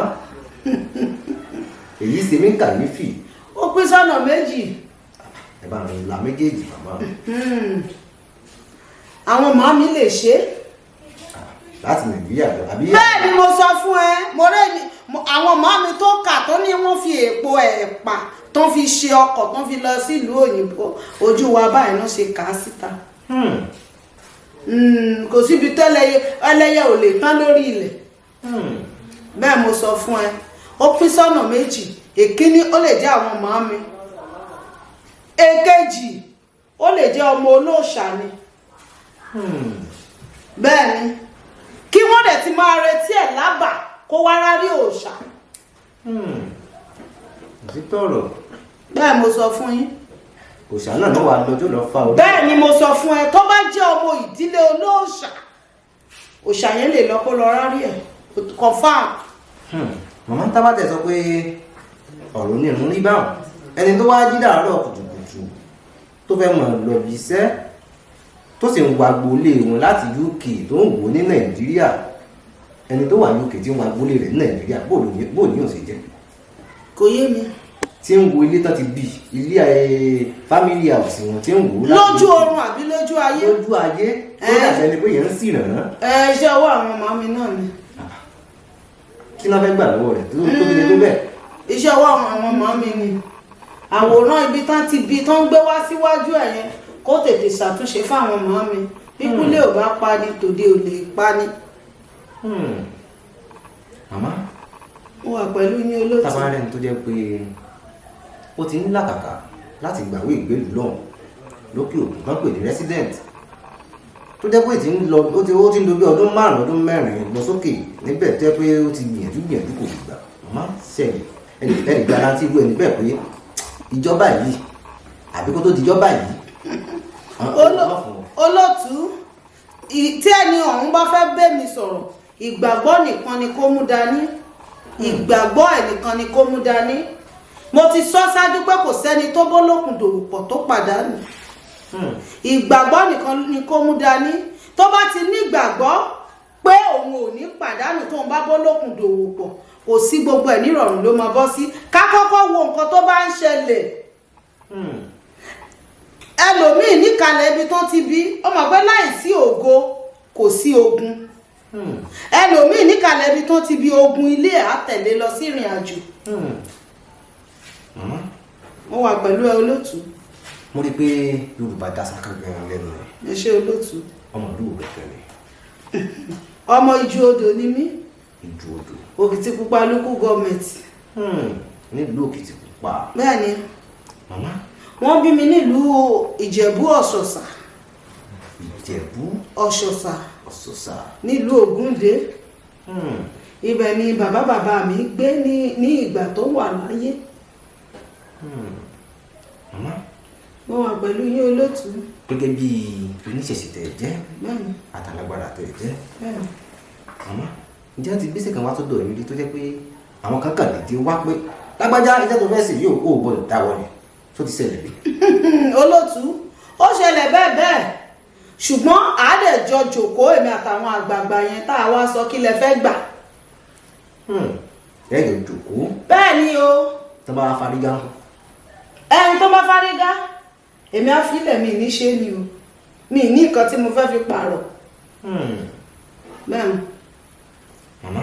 èyí ṣe mí kàyéfì. Ó pín sọ́nà méjì. Ẹ bá mi là méjèèjì, màmá. Àwọn màmí lè ṣe é. Láti Nàìjíríà lọ àbí? Bẹ́ẹ̀ ni mo sọ fún ẹ. Mo rẹ́ ni àwọn màmí tó kà tó ní wọ́n fi èpo ẹ̀pà tó fi ṣe ọkọ̀ tó fi lọ sílùú òyìnbó, ojú wa báyìí náà ṣe kà á síta. Kò síbi tẹ́lẹyẹ ẹlẹ́yẹ ò lè tán lórí ilẹ̀. Bẹ́ẹ̀ mo sọ fún ẹ. Ó pín sọ́nà méjì. Èkíní, ó lè jẹ́ àwọn màmí. Èkejì, ó lè jẹ́ ọmọ olóòṣà ni. Bẹ́ẹ̀ ni, kí wọ́n dẹ̀ ti máa retí ẹ̀ lábà kó wá rárí òòṣà. Òtítọ́ ọ̀rọ̀. Bẹ́ẹ̀ mo sọ fún yín. Òòṣà náà ló wà lọ́jọ́ lọ fa orí. Bẹ́ẹ̀ ni mo sọ fún ẹ. Tó bá jẹ́ ọmọ ìdílé olóòṣà, òòṣà yẹn lè lọ kó lọ rárí ẹ̀, confirm. Màmá, ń tábà tẹ̀ sọ pé ọ̀rọ̀ onírun rí báwọn, ẹni tó wá jí dàárọ̀ kùtùkùtù tó fẹ́ mọ̀ lọ bí iṣẹ́, tó sì ń wa gbolé wọn láti UK, tó ń wò ní Nàìjíríà, ẹni tó wà UK tí ń wa gbolé rẹ̀ ní Nàìjíríà, bó ní ò ṣe jẹ́? Kò yé mi. Tí ń wo ilé tán ti bí, ilé family house wọn, tí ń wò ó Lójú oorun àbí lójú ayé? Lójú ayé, tó dàbí ẹni pé yẹn ń sì ràn án. Ẹ, iṣẹ́ ọwọ́ àwọn màmá mi náà ni. Kí ló fẹ́ gbà lọ́wọ́ rẹ̀ tó fi lè tó bẹ́ẹ̀? Iṣẹ́ ọwọ́ àwọn màmá mi ni. Àwòrán ibi tán ti bí tán gbé wá síwájú ẹ̀ yẹn, kó tètè ṣàtúnṣe fáwọn màmá mi. Bíkúlé ò bá pani, tòde ò lè pani. Màmá. Mo wà pẹ̀lú yín, olóòtú. Tábà rẹ̀ tó jẹ́ pé ó ti ń làkàkà láti gbàwé ìgbélùú lọ́hùn lókè òkun tán pè ní resident, tó jẹ́ pé ti ń lọ, ó ti ń lo bí ọdún 5, ọdún 4 lọ sókè níbẹ̀, tó jẹ́ pé ó ti gbìyànjú gbìyànjú, kò gbà, màmá, sẹ́yìn ẹnì ẹnì guarantee irú ẹni bẹ́ẹ̀ pé ìjọba yìí àbí kó tó di ìjọba yìí wọ́n fún wọn? Olóòtú, tí ẹni ọ̀hún bá fẹ́ bẹ́ mi sọ̀rọ̀, ìgbàgbọ́ nìkan ni kó mú dání. Ìgbàgbọ́ ẹ̀ nìkan ni kó mú dání. Mo ti sọ ṣáájú pé kò sẹ́ni tó bólókun dòwò pọ̀ tó pàdánù. Ìgbàgbọ́ nìkan ni kó mú dání. Tó bá ti ní ìgbàgbọ́ pé òun ò ní pàdánù tóun bá bólókun dòwò pọ̀, kò sí, gbogbo ẹ̀ nírọ̀rùn ló máa bọ́ sí. Ká kọ́kọ́ wo nǹkan tó bá ń ṣẹlẹ̀. Ẹlòmíì níkàlẹ̀ ibi tó ti bí, ó mọ̀ pé láìsí ògo kò sí ogun. Ẹlòmíì níkàlẹ̀ ibi tó ti bí, ogun ilé ẹ̀ á tẹ̀lé lọ sí ìrìn àjò. Màmá. Mo wà pẹ̀lú ẹ, olóòtú. Mo rí i pé Yorùbá dá sáká gan lẹ́nu rẹ̀. Ẹ ṣé, olóòtú. Ọmọ ìlú wo gẹ́gẹ́ ni? Ọmọ Ìjú Odò ni mí. Ìjú Odò. Òkìtìpupa Local Government. Nílùú Òkìtìpupa. Bẹ́ẹ̀ ni. Màmá. Wọ́n bí mi nílùú Ìjẹ̀bú Ọ̀ṣọ̀ṣà. Ìjẹ̀bú. Ọ̀ṣọ̀ṣà. Ọ̀ṣọ̀ṣà. Nílùú Ògúndé. Ibẹ̀ ni bàbá bàbá mi gbé ní ìgbà tó wà láyé. Màmá. Mo wà pẹ̀lú yín, olóòtú. Gẹ́gẹ́ bí oníṣẹ̀ṣe tẹ̀ jẹ́, Bẹ́ẹ̀ni. àtàlágbára tẹ̀ jẹ́, Bẹ́ẹ̀ni. Màmá, ǹjẹ́ ti gbèsè kan wá tó dọ̀ yín rí tó jẹ́ pé àwọn kan kàn lè dé wá pé lágbájá, iṣẹ́ tó fẹ́ sí yóò ó gbọ́dọ̀ dáwọ́ ni, tó ti ṣẹlẹ̀ rí? Olóòtú, ó ṣẹlẹ̀ bẹ́ẹ̀ bẹ́ẹ̀, ṣùgbọ́n àádẹ́jọ jòkó, èmi àtàwọn àgbààgbà yẹn, tá a wá sọ kí lẹ fẹ́ gbà. Ẹ yóò jòkó. Bẹ́ẹ̀ ni o. Tó bá fárígá ń kọ́? Ẹni tó bá fárígá, èmi á filẹ̀, mi ní ṣe ni o. Mi ní nǹkan tí mo fẹ́ fi pààrọ̀. Bẹ́ẹ̀ ni. Màmá.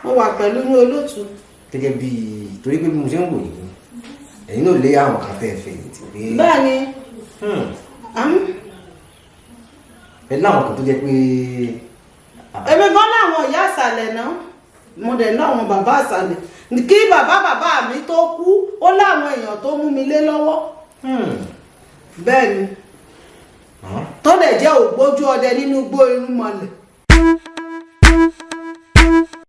Mo wà pẹ̀lú ní, olóòtú. Gẹ́gẹ́ bí, torí pé bí mo ṣe ń wò yìí, ẹ̀yin náà lé àwọn kan tẹ́ ẹ fẹ̀yìntì pé Bẹ́ẹ̀ ni. Ẹ láwọn kan tó jẹ́ pé Èmi gan láwọn ìyá àsàlẹ̀ náà, mo dẹ̀ láwọn bàbá àsàlẹ̀. Kí bàbá bàbá mi tó kú, ó láwọn èèyàn tó mú mi lé lọ́wọ́. Bẹ́ẹ̀ ni. Màmá. Tó dẹ̀ jẹ́ ògbójú ọdẹ nínú igbó irúnmọlẹ̀.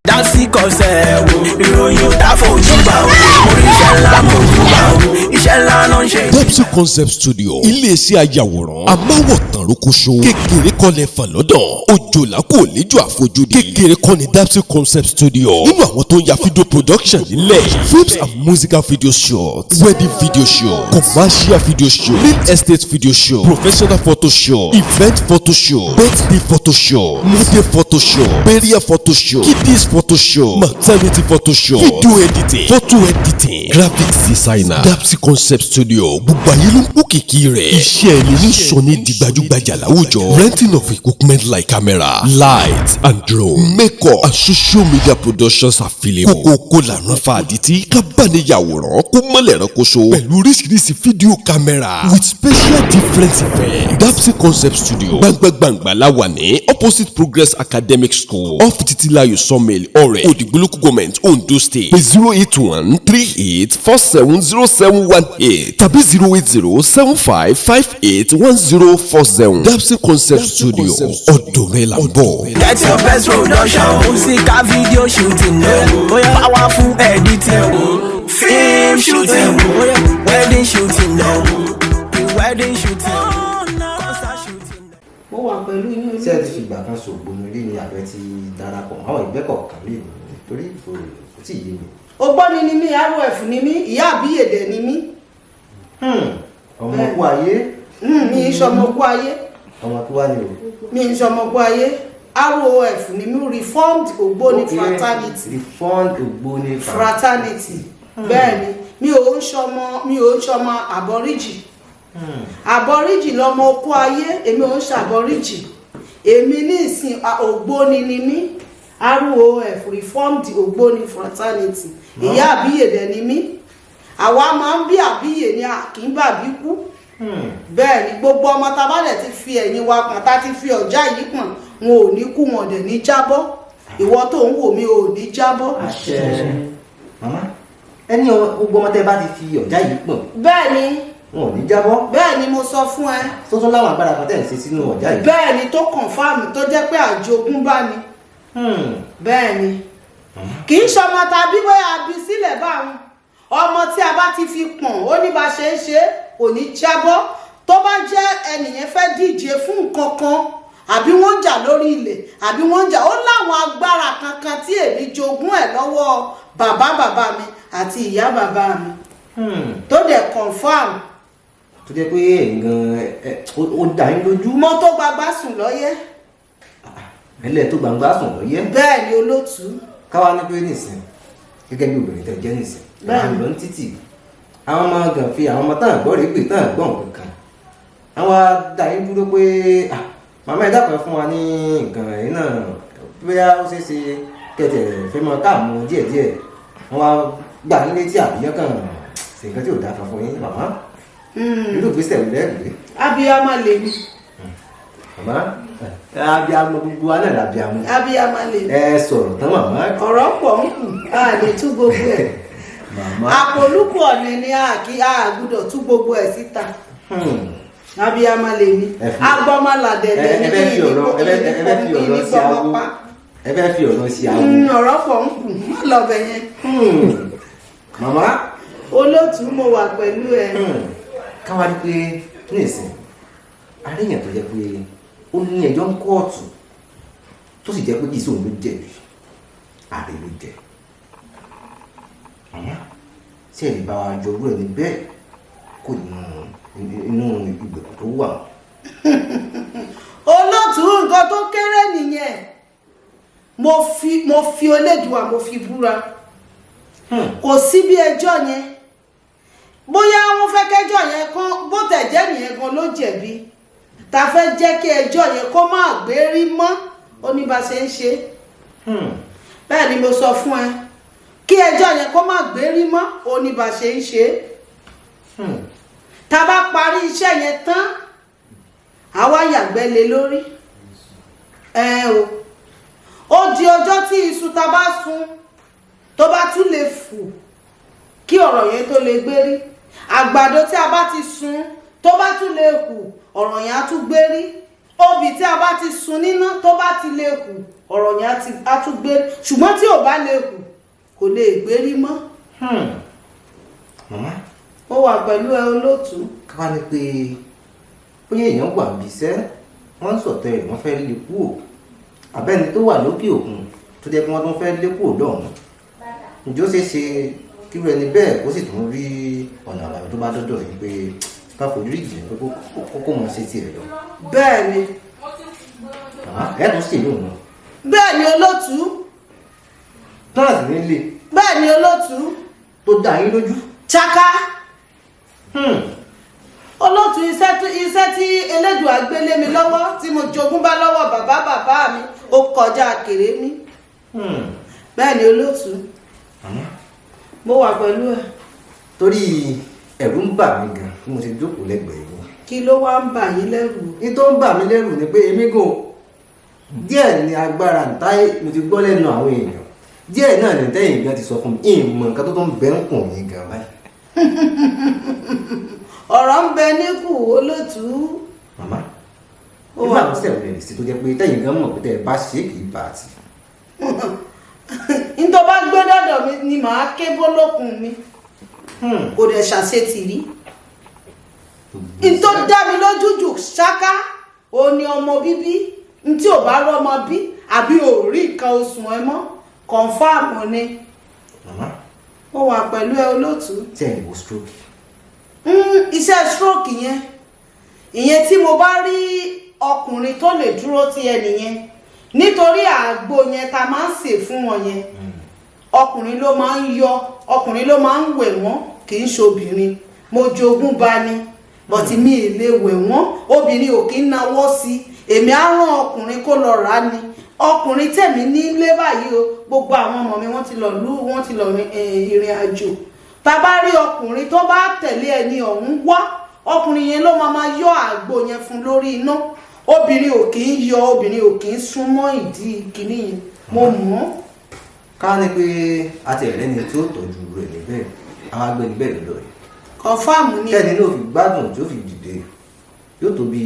Dásí kọsẹ̀ wo ìròyìn ò tá fojú bá o, oríṣẹ́ ńlá mo jù bá o, iṣẹ́ ńlá ló ń ṣe. Depsy Concept Studio, iléeṣẹ́ ayàwòrán amáwòtán rókóṣó, kékeré kọ́lẹ̀ fà lọ́dọ̀ òjòlá kò léjò àfojúdi, kékeré kọ́ ni Depsy Concept Studio nínú àwọn tó ń ya video production nílẹ̀: films and musical video shoot, wedding video shoot, commercial video shoot, real estate video shoot, professional photo shoot, event photo shoot, birthday photo shoot, model photo shoot, burial photo shoot, kiddies photo shoot, maternity photo shoot, video editing, photo editing, graphics designer. Dapsy Concept Studio, gbogbo ayé ló ń kó kìkì rẹ̀. Iṣẹ́ ẹni ní sọ ní di gbajúgbajà láwùjọ. Renting of equipment like camera, light and drone, makeup and social media productions available. Kókókó làrán fa àdìtí kábàániyàwòrán kó mọ́lẹ̀ ránkoṣo pẹ̀lú oríṣiríṣi fídíò camera with special different effects. Dapsy Concept Studio, gbangba-gbangba la wà ní opposite Progress Academic School, off Titilayo Sawmill, Ọ̀rẹ́, Òdìgbò Local Government, Ondo State. Pé 08138470718 tàbí 08075581047. Dapsy Concept Studio, ọ̀dọ̀ rẹ̀ là ń bọ̀. Get your best production, musical video shooting, powerful editing, film shooting, wedding shooting, wedding shooting, concert shooting. Mo wà pẹ̀lú yín. Ṣé ẹ ti fìgbà kan ṣògbóni rí ni, àbẹ ti darapọ̀ mọ́ àwọn ẹgbẹ́ kọ̀ọ̀kan rí ni? Torí kò tí ì yé mi. Ògbóni ni mí, ROF ni mí, ìyá àbíyèdè ni mí. Ọmọ kú ayé. Mi ń ṣọmọ kú ayé. Ọmọ kú wá ni o. Mi ń ṣọmọ kú ayé. ROF ni mí, Reformed Ògbóni Fraternity. Reformed Ògbóni. Fraternity. Bẹ́ẹ̀ ni, mi ò ń ṣọmọ àbọ̀ríjì. Àbọ̀ríjì lọmọ okó ayé, èmi ò ń ṣàbọ̀ríjì. Èmi ní ìsìn ògbóni ni mí, ROF, Reformed Ògbóni Fraternity. Ìyá àbíyè dẹ̀ ni mí. Àwa máa ń bí àbíyè ni, a kì í bàbí kú. Bẹ́ẹ̀ ni, gbogbo ọmọ tá a bá dẹ̀ ti fi ẹ̀yìn wa pọ̀n, tá a ti fi ọ̀já yìí pọ̀n, wọn ò ní kú, wọn dẹ̀ ní jábọ́. Ìwọ tó ń wò mí, ò ní jábọ́. Àṣẹ. Màmá, ẹni gbogbo ọmọ tẹ́ bá ti fi ọ̀já yìí pọ̀n, Bẹ́ẹ̀ ni. wọn ò ní jábọ́. Bẹ́ẹ̀ ni mo sọ fún ẹ. Tó tún láwọn agbára kan tẹ̀ ń ṣe sínú ọ̀já yìí? Bẹ́ẹ̀ ni, tó confirm, tó jẹ́ pé àjogúnbá ni. Bẹ́ẹ̀ ni, kì í ṣọmọ tàbí bóyá a bí sílẹ̀ báwọn. Ọmọ tí a bá ti fi pọ̀n, ó ní bá ṣe ń ṣe, kò ní jábọ́. Tó bá jẹ́ ẹnìyẹn fẹ́ díje fún nǹkan kan, àbí wọ́n ń jà lórí ilẹ̀, àbí wọ́n ń jà, ó láwọn agbára kankan tí èmi jogún ẹ̀ lọ́wọ́ bàbá bàbá mi àti ìyá bàbá mi, tó dẹ̀ confirm. Tó jẹ́ pé ẹ̀yin gan ó dá yín lójú. Mo tó gbagba sùn lọ́yẹ́. Ẹlẹ́ tó gbangba sùn lọ́yẹ́. Bẹ́ẹ̀ ni, olótùú. Káwá ní pé nìsín, gẹ́gẹ́ bí obìnrin tẹ́ jẹ́ nìsín, Bẹ́ẹ̀ni. àwọn lọ ní títì, àwọn ọmọ gàn fi àwọn ọmọ tán gbọ́ rèé pé tán gbọ́ nǹkan kan, àwọn á dá yín dúró pé, "Ah, màmá, ẹ dákun, ẹ fún wa ní nǹkan ẹ̀yìn náà, bóyá ó ṣeé ṣe kẹtẹ̀ fẹ́ mọ káàmù díẹ̀díẹ̀." Wọ́n wá gbà yín létí, àbíyán kàn ṣe nǹkan tí ò dáa kan fún yín, màmá, irú ìgbésẹ̀ wo lẹ́gbẹ̀ẹ́? Abiyamọ lèmi. Màmá, abiyamọ, gbogbo wa náà làbíamọ. Abiyamọ lèmi. Ẹ sọ̀rọ̀ tán, màmá. Ọ̀rọ̀ pọ̀ ń kù, a lè tú gbogbo ẹ̀. Màmá. Àpòlùkù ọ̀nì ni a kì a gbúdọ̀ tú gbogbo ẹ̀ síta. Abiyamọ lèmi. Agbọmọlàdẹ̀dẹ̀. Ẹ fẹ́ fi ọ̀rọ̀ ẹ fẹ́ fi ọ̀rọ̀ sí awo, ẹ fẹ́ fi ọ̀rọ̀ sí awo. Ọ̀rọ̀ pọ̀ ń kù, má lọ bẹ̀ yẹn. Màmá. Olótùú, mo wà pẹ̀lú ẹ. Káwá rí pé nísìn aríyàn tó jẹ́ pé ó ní ẹjọ́ ń kóòtù, tó sì jẹ́ pé kì í sóun ló jẹ̀bi, ààrẹ ló jẹ. Màmá, ṣé ẹ lè bá wa jọ orú ẹni bẹ́ẹ̀ kó nínú inú ìgbèkùn tó wà? Olótùú, nǹkan tó kéré nìyẹn. Mo fi Elédùà, mo fi búra, kò sí bí ẹjọ́ yẹn, bóyá wọ́n fẹ́ kẹ́jọ́ yẹn kán, bó tẹ̀ jẹ́ nìyẹn gan ló jẹ̀bi, ta fẹ́ jẹ́ kí ẹjọ́ yẹn kó má gbérí mọ́, ó ní bá ṣe ń ṣe. Bẹ́ẹ̀ ni mo sọ fún ẹ, kí ẹjọ́ yẹn kó má gbérí mọ́, ó ní bá ṣe ń ṣe. Tá a bá parí iṣẹ́ yẹn tán, àwa yàgbẹ́ lé lórí ẹ o. Ó di ọjọ́ tí iṣu ta bá sun tó bá tún lè fù kí ọ̀rọ̀ yẹn tó lè gbérí, àgbàdo tí a bá ti sun tó bá tún lè hù, ọ̀rọ̀ yẹn á tún gbérí, obì tí a bá ti sun níná tó bá ti lè hù, ọ̀rọ̀ yẹn á tún gbérí. Ṣùgbọ́n tí ò bá lè hù, kò lè gbérí mọ́. Màmá. Ó wà pẹ̀lú ẹ, olóòtú. Káwá ní pé bóyá èèyàn wà níbi iṣẹ́, wọ́n ń sọ̀tẹ̀ rẹ̀, wọ́n fẹ́ lé kúrò, àbẹ́ni tó wà lókè òkun tó jẹ́ pé wọ́n tún fẹ́ lé kúrò lọ́hùn-ún, ǹjẹ́ ó ṣeé ṣe kíru ẹni bẹ́ẹ̀ kó sì tún rí ọ̀nà àbáyọ tó bá dọ́dọ̀ yìí pé ká fojú ìjì pé kó mọ̀ ṣe tiẹ̀ lọ? Bẹ́ẹ̀ ni. Màmá, ẹ̀ tún ṣèlú òun? Bẹ́ẹ̀ ni, olóòtú. Tọ́lá sì nílé. Bẹ́ẹ̀ ni, olóòtú. Tó dá yín lójú? Chaka. Olóòtú, iṣẹ́ tí Elédùà gbé lé mi lọ́wọ́, tí mo jogún bá lọ́wọ́ bàbá bàbá mi, ó kọjá kéré mi. Bẹ́ẹ̀ ni, olóòtú. Mo wà pẹ̀lú ẹ. Torí ẹ̀rù ń bà mí gan bí mo ṣe jókòó lẹ́gbẹ̀ẹ́ yín. Kí ló wá ń bà yín lẹ́rù? Ní tó ń bà mí lẹ́rù ni pé èmi gò díẹ̀ ní agbára ntáyé mo ti gbọ́ lẹ́nu àwọn èèyàn, díẹ̀ náà ní tẹ́yìn gan ti sọ fún mi, ìmọ̀ nǹkan tó ń bẹ ń kùn yín gan báyìí. Ọ̀rọ̀ ń bẹ níkù, olóòtú. Màmá, Ó irú wà. àwọn sẹ̀wọ̀n lè sí tó jẹ́ pé tẹ́yìn gan mọ̀ pé tẹ́ ẹ bá ṣe é kì í bá a ti. Ní tó bá gbé dọ́dọ̀ mi ni màá ké bólókun mi, kò dẹ̀ ṣàṣetì rí. N tó dá mi lójú jù ṣáká, ó ní ọmọ bíbí. N tí ò bá rọ́mọ bí, àbí ò rí nǹkan oṣù ẹ mọ́, confirm ni. Màmá. Ó wà pẹ̀lú ẹ, olóòtú. Tí ẹ lè wo stroke? Iṣẹ́ stroke yẹn, ìyẹn tí mo bá rí ọkùnrin tó lè dúró ti ẹnìyẹn, nítorí àgbo yẹn ta máa ń sè fún wọn yẹn. Ọkùnrin ló máa ń yọ, ọkùnrin ló máa ń wẹ̀ wọ́n, kì í ṣe obìnrin. Mo jogún bá ní, but mi ì lè wẹ̀ wọ́n. Obìnrin ò kí ń nawọ́ sí. Èmi á rán ọkùnrin kó lọ rà á ni. Ọkùnrin tẹ̀mí nílé báyìí o, gbogbo àwọn ọmọ mi, wọ́n ti lọ lú, wọ́n ti lọ ìrìn àjò. Tá bá rí ọkùnrin tó bá tẹ̀lé ẹni ọ̀hún wá, ọkùnrin yẹn ló máa yọ àgbo yẹn fún lórí iná. Obìnrin ò kì í yọ, obìnrin ò kì í súnmọ́ ìdí kìíní yẹn. Mo mọ̀ ọ́. Ká ní pé àti ẹ̀rẹ́ ni tí ó tọ́jú rẹ̀ níbẹ̀, àwọn agbẹni níbẹ̀ lọ́dọ̀ rẹ̀. Confirm ni. Tẹ́ni náà fi gbádùn, tí ó fi dìde, yóò tó bí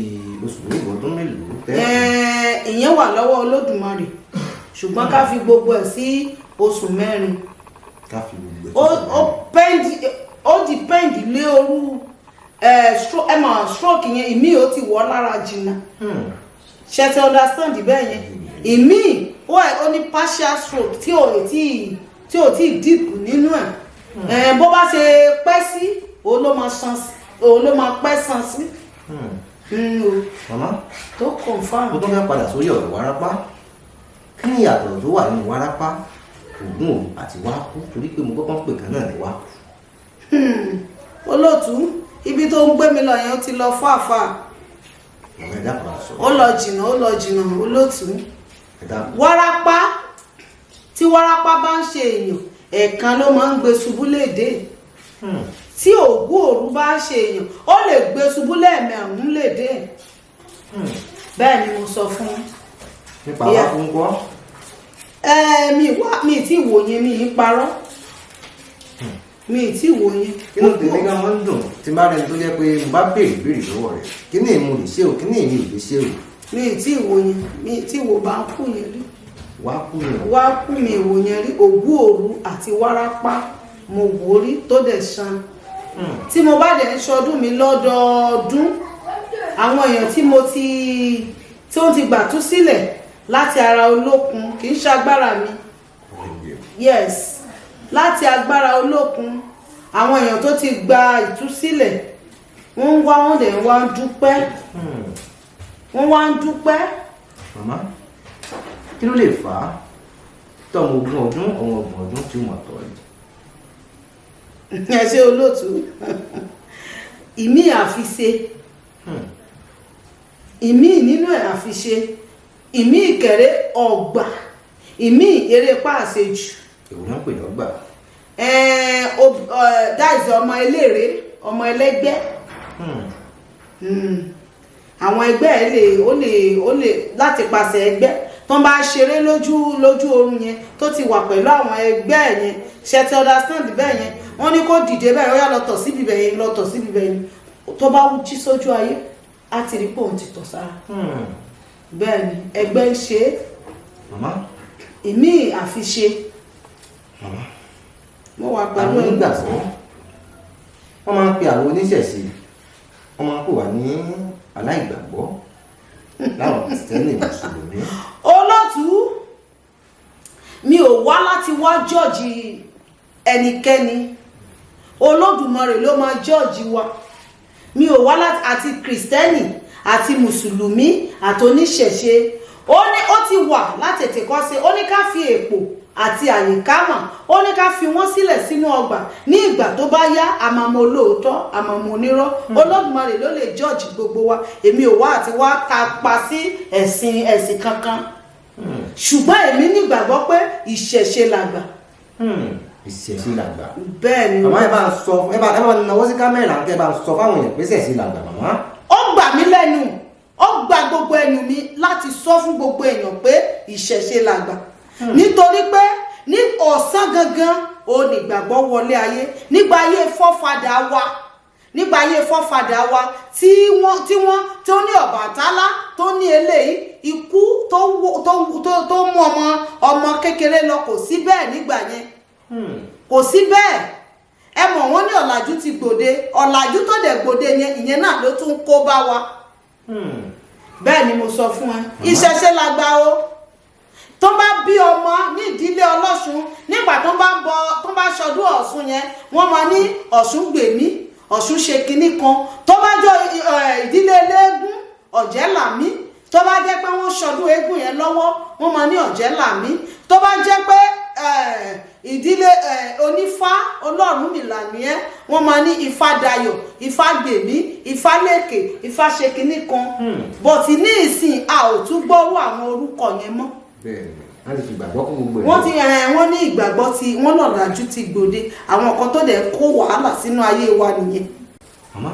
oṣù mélòó, ọdún mélòó tẹ́? Ìyẹn wà lọ́wọ́ Olódùmarè, ṣùgbọ́n ká fi gbogbo ẹ̀ sí oṣù 4. Ká fi gbogbo ẹ̀ Ó depend lé orú ẹ mọ̀ stroke yẹn. Ìmí ò ti wọ̀ lára jìnnà, ṣe ti understand bẹ́ẹ̀ yẹn? Ìmí ó ẹ̀ ó ní partial stroke tí ò tí deep nínú ẹ̀. Bó bá ṣe pẹ́ sí, òun ló máa san sí, òun ló máa pẹ́ san sí. O. Màmá. Tó confirm. Mo tún fẹ́ padà sórí ọ̀rọ̀ wárápá. Kí ni ìyàtọ̀ tó wà nínú wárápá, ògùn òru àti wákú? Torí pé mo gbọ́ pé kan náà ní wákú. Olóòtú, ibi tó ń gbé mi lọ yẹn, ó ti lọ fàáfàá. Màmá, ẹ dákun, á sọ. Ó lọ jìnnà, ó lọ jìnnà, olóòtú. Ẹ dákun. Wárápá, tí wárápá bá ń ṣe èèyàn, ẹ̀ẹ̀kan ló máa ń gbé ṣubú léde. Tí ògún òru bá ń ṣe èèyàn, ó lè gbé ṣubú lẹ́ẹ̀mẹ̀rún léde. Bẹ́ẹ̀ ni mo sọ fún yín. Nípa Yeah. wákú ńkọ́? Ẹ mi wá, mi tí wò yẹn, mi ì parọ́, mi ì tí wò yẹn. Inú tèmi gan máa ń dùn tí n bá rẹni tó jẹ́ pé mo bá béèrè béèrè lọ́wọ́ rẹ̀, kí ní mo lè ṣe o, kí ní èmi ò lè ṣe o. Mi ì tí wò yẹn, mi ì tí wò bá ń kú yẹn rí. Wákú ni o. Wá kú, mi wò yẹn rí. Ògún òru àti wárápá, mo wò ó rí tó dẹ̀ san. Tí mo bá dẹ̀ ń ṣọdún mi lọ́dọọdún, àwọn èèyàn tí mo ti tí ó ti gbà tú sílẹ̀ láti ara olókun, kì í ṣagbára mi, yes, láti agbára olókun, àwọn èèyàn tó ti gba ìtúsílẹ̀, wọ́n ń wá, wọ́n dẹ̀ ń wá ń dúpẹ́, wọ́n wá ń dúpẹ́. Màmá, kí ló lè fà á tọmọ 20 ọdún, ọmọ 30 ọdún tí ó mọ̀ tọ́ yìí? Ẹ ṣe, olóòtú. Ìmí àfiṣe, ìmí nínú ẹ̀ àfiṣe, ìmí ìkẹrẹ ọgbà, ìmí eré pàṣẹjù. Èwo náà ń pè lọ́gbà? That is ọmọ eléré, ọmọ ẹlẹ́gbẹ́. Àwọn ẹgbẹ́ ẹ lè ó lè láti pàṣẹ ẹgbẹ́ tó ń bá ṣeré lójú oorun yẹn, tó ti wà pẹ̀lú àwọn ẹgbẹ́ ẹ̀ yẹn, ṣe ti understand bẹ́ẹ̀ yẹn? Wọ́n ní kó dìde bẹ́ẹ̀, ó yá, lọ tọ̀ síbi bẹ́ẹ̀ yẹn, lọ tọ̀ síbi bẹ́ẹ̀ yẹn. Tó bá jí sójú ayé, á ti rí pé òun ti tọ̀ sára. Bẹ́ẹ̀ ni ẹgbẹ́ ń ṣe é. Màmá. Ìmí àfiṣe. Màmá. Mo wà pẹ̀lú Àwọn ẹ. onígbàgbọ́, wọ́n máa ń pe àwọn oníṣẹ̀ṣe, wọ́n máa ń pè wá ní aláìgbàgbọ́ láwọn Kìrìsìtẹ́nì, Mùsùlùmí. Olótú, mi ò wá láti wá judge ẹnikẹ́ni. Olódùmarè ló máa judge wa. Mi ò wá láti, àti Kìrìsìtẹ́nì àti Mùsùlùmí àti oníṣẹ̀ṣe, ó ní ó ti wà látètè kọ́ sí. Ó ní ká fi èpò àti àyíkámà, ó ní ká fi wọ́n sílẹ̀ sínú ọgbà. Ní ìgbà tó bá yá, àmàmọ́ olóòótọ́, àmàmọ́ onírọ́. Olódùmarè ló lè judge gbogbo wa. Èmi ò wá àti wá tapa sí ẹ̀sìn kankan, ṣùgbọ́n èmi nígbàgbọ́ pé ìṣẹ̀ṣe làgbà. Ìṣẹ̀ṣe làgbà. Bẹ́ẹ̀ ni. Màmá, ẹ bá ń sọ, ẹ bá nawọ́ sí kámẹ́rà, kẹ́ ẹ bá ń sọ fáwọn èèyàn pé ìṣẹ̀ṣe làgbà, màmá. Ó gbà mí lẹ́nu, ó gba gbogbo ẹnu mi láti sọ fún gbogbo èèyàn pé ìṣẹ̀ṣe làgbà, nítorí pé ní ọ̀sán gangan ó ní ìgbàgbọ́ wọlé ayé nígbà ayé forefather wa, nígbà ayé forefather wa tí wọ́n tó ní Ọbàtálá, tó ní eléyìí, ikú tó mú ọmọ kékeré lọ, kò sí bẹ́ẹ̀ nígbà yẹn, kò sí bẹ́ẹ̀. Ẹ mọ̀ wọ́n ní ọ̀làjú ti gbòde. Ọ̀làjú tó dẹ̀ gbòde yẹn, ìyẹn náà ló tún kó bá wa. Bẹ́ẹ̀ ni mo sọ fún ẹ, ìṣẹ̀ṣe la gbà o. Tó bá bí ọmọ ní ìdílé ọlọ́ṣun, nígbà tó bá ń bọ, tó bá ṣọdún Ọ̀ṣun yẹn, wọ́n máa ní Ọ̀ṣun gbèmí, Ọ̀ṣun ṣe kinní kan. Tó bá jọ ìdílé eléégún, Ọ̀jẹ́làmí, tó bá jẹ́ pé wọ́n ṣọdún eégún yẹn lọ́wọ́, wọ́n máa ní Ọ̀jẹ́làmí. Tó bá jẹ́ pé Ìdílé onífá Ọlọ́runmìlà ni ẹ́, wọ́n máa ní Ifá Dayọ̀, Ifá Gbèmí, Ifá Lékè, Ifá ṣe kinní kan. But ní ìsìn, a ò tún gbọ́rú àwọn orúkọ yẹn mọ́. Bẹ́ẹ̀ni, wọ́n ti fi ìgbàgbọ́ kún gbogbo ẹ̀. Wọ́n ti wọ́n ní ìgbàgbọ́ tí wọ́n lọ̀làjú ti gbòde. Àwọn nǹkan tó dẹ̀ kó wàhálà sínú ayé wa nìyẹn. Màmá.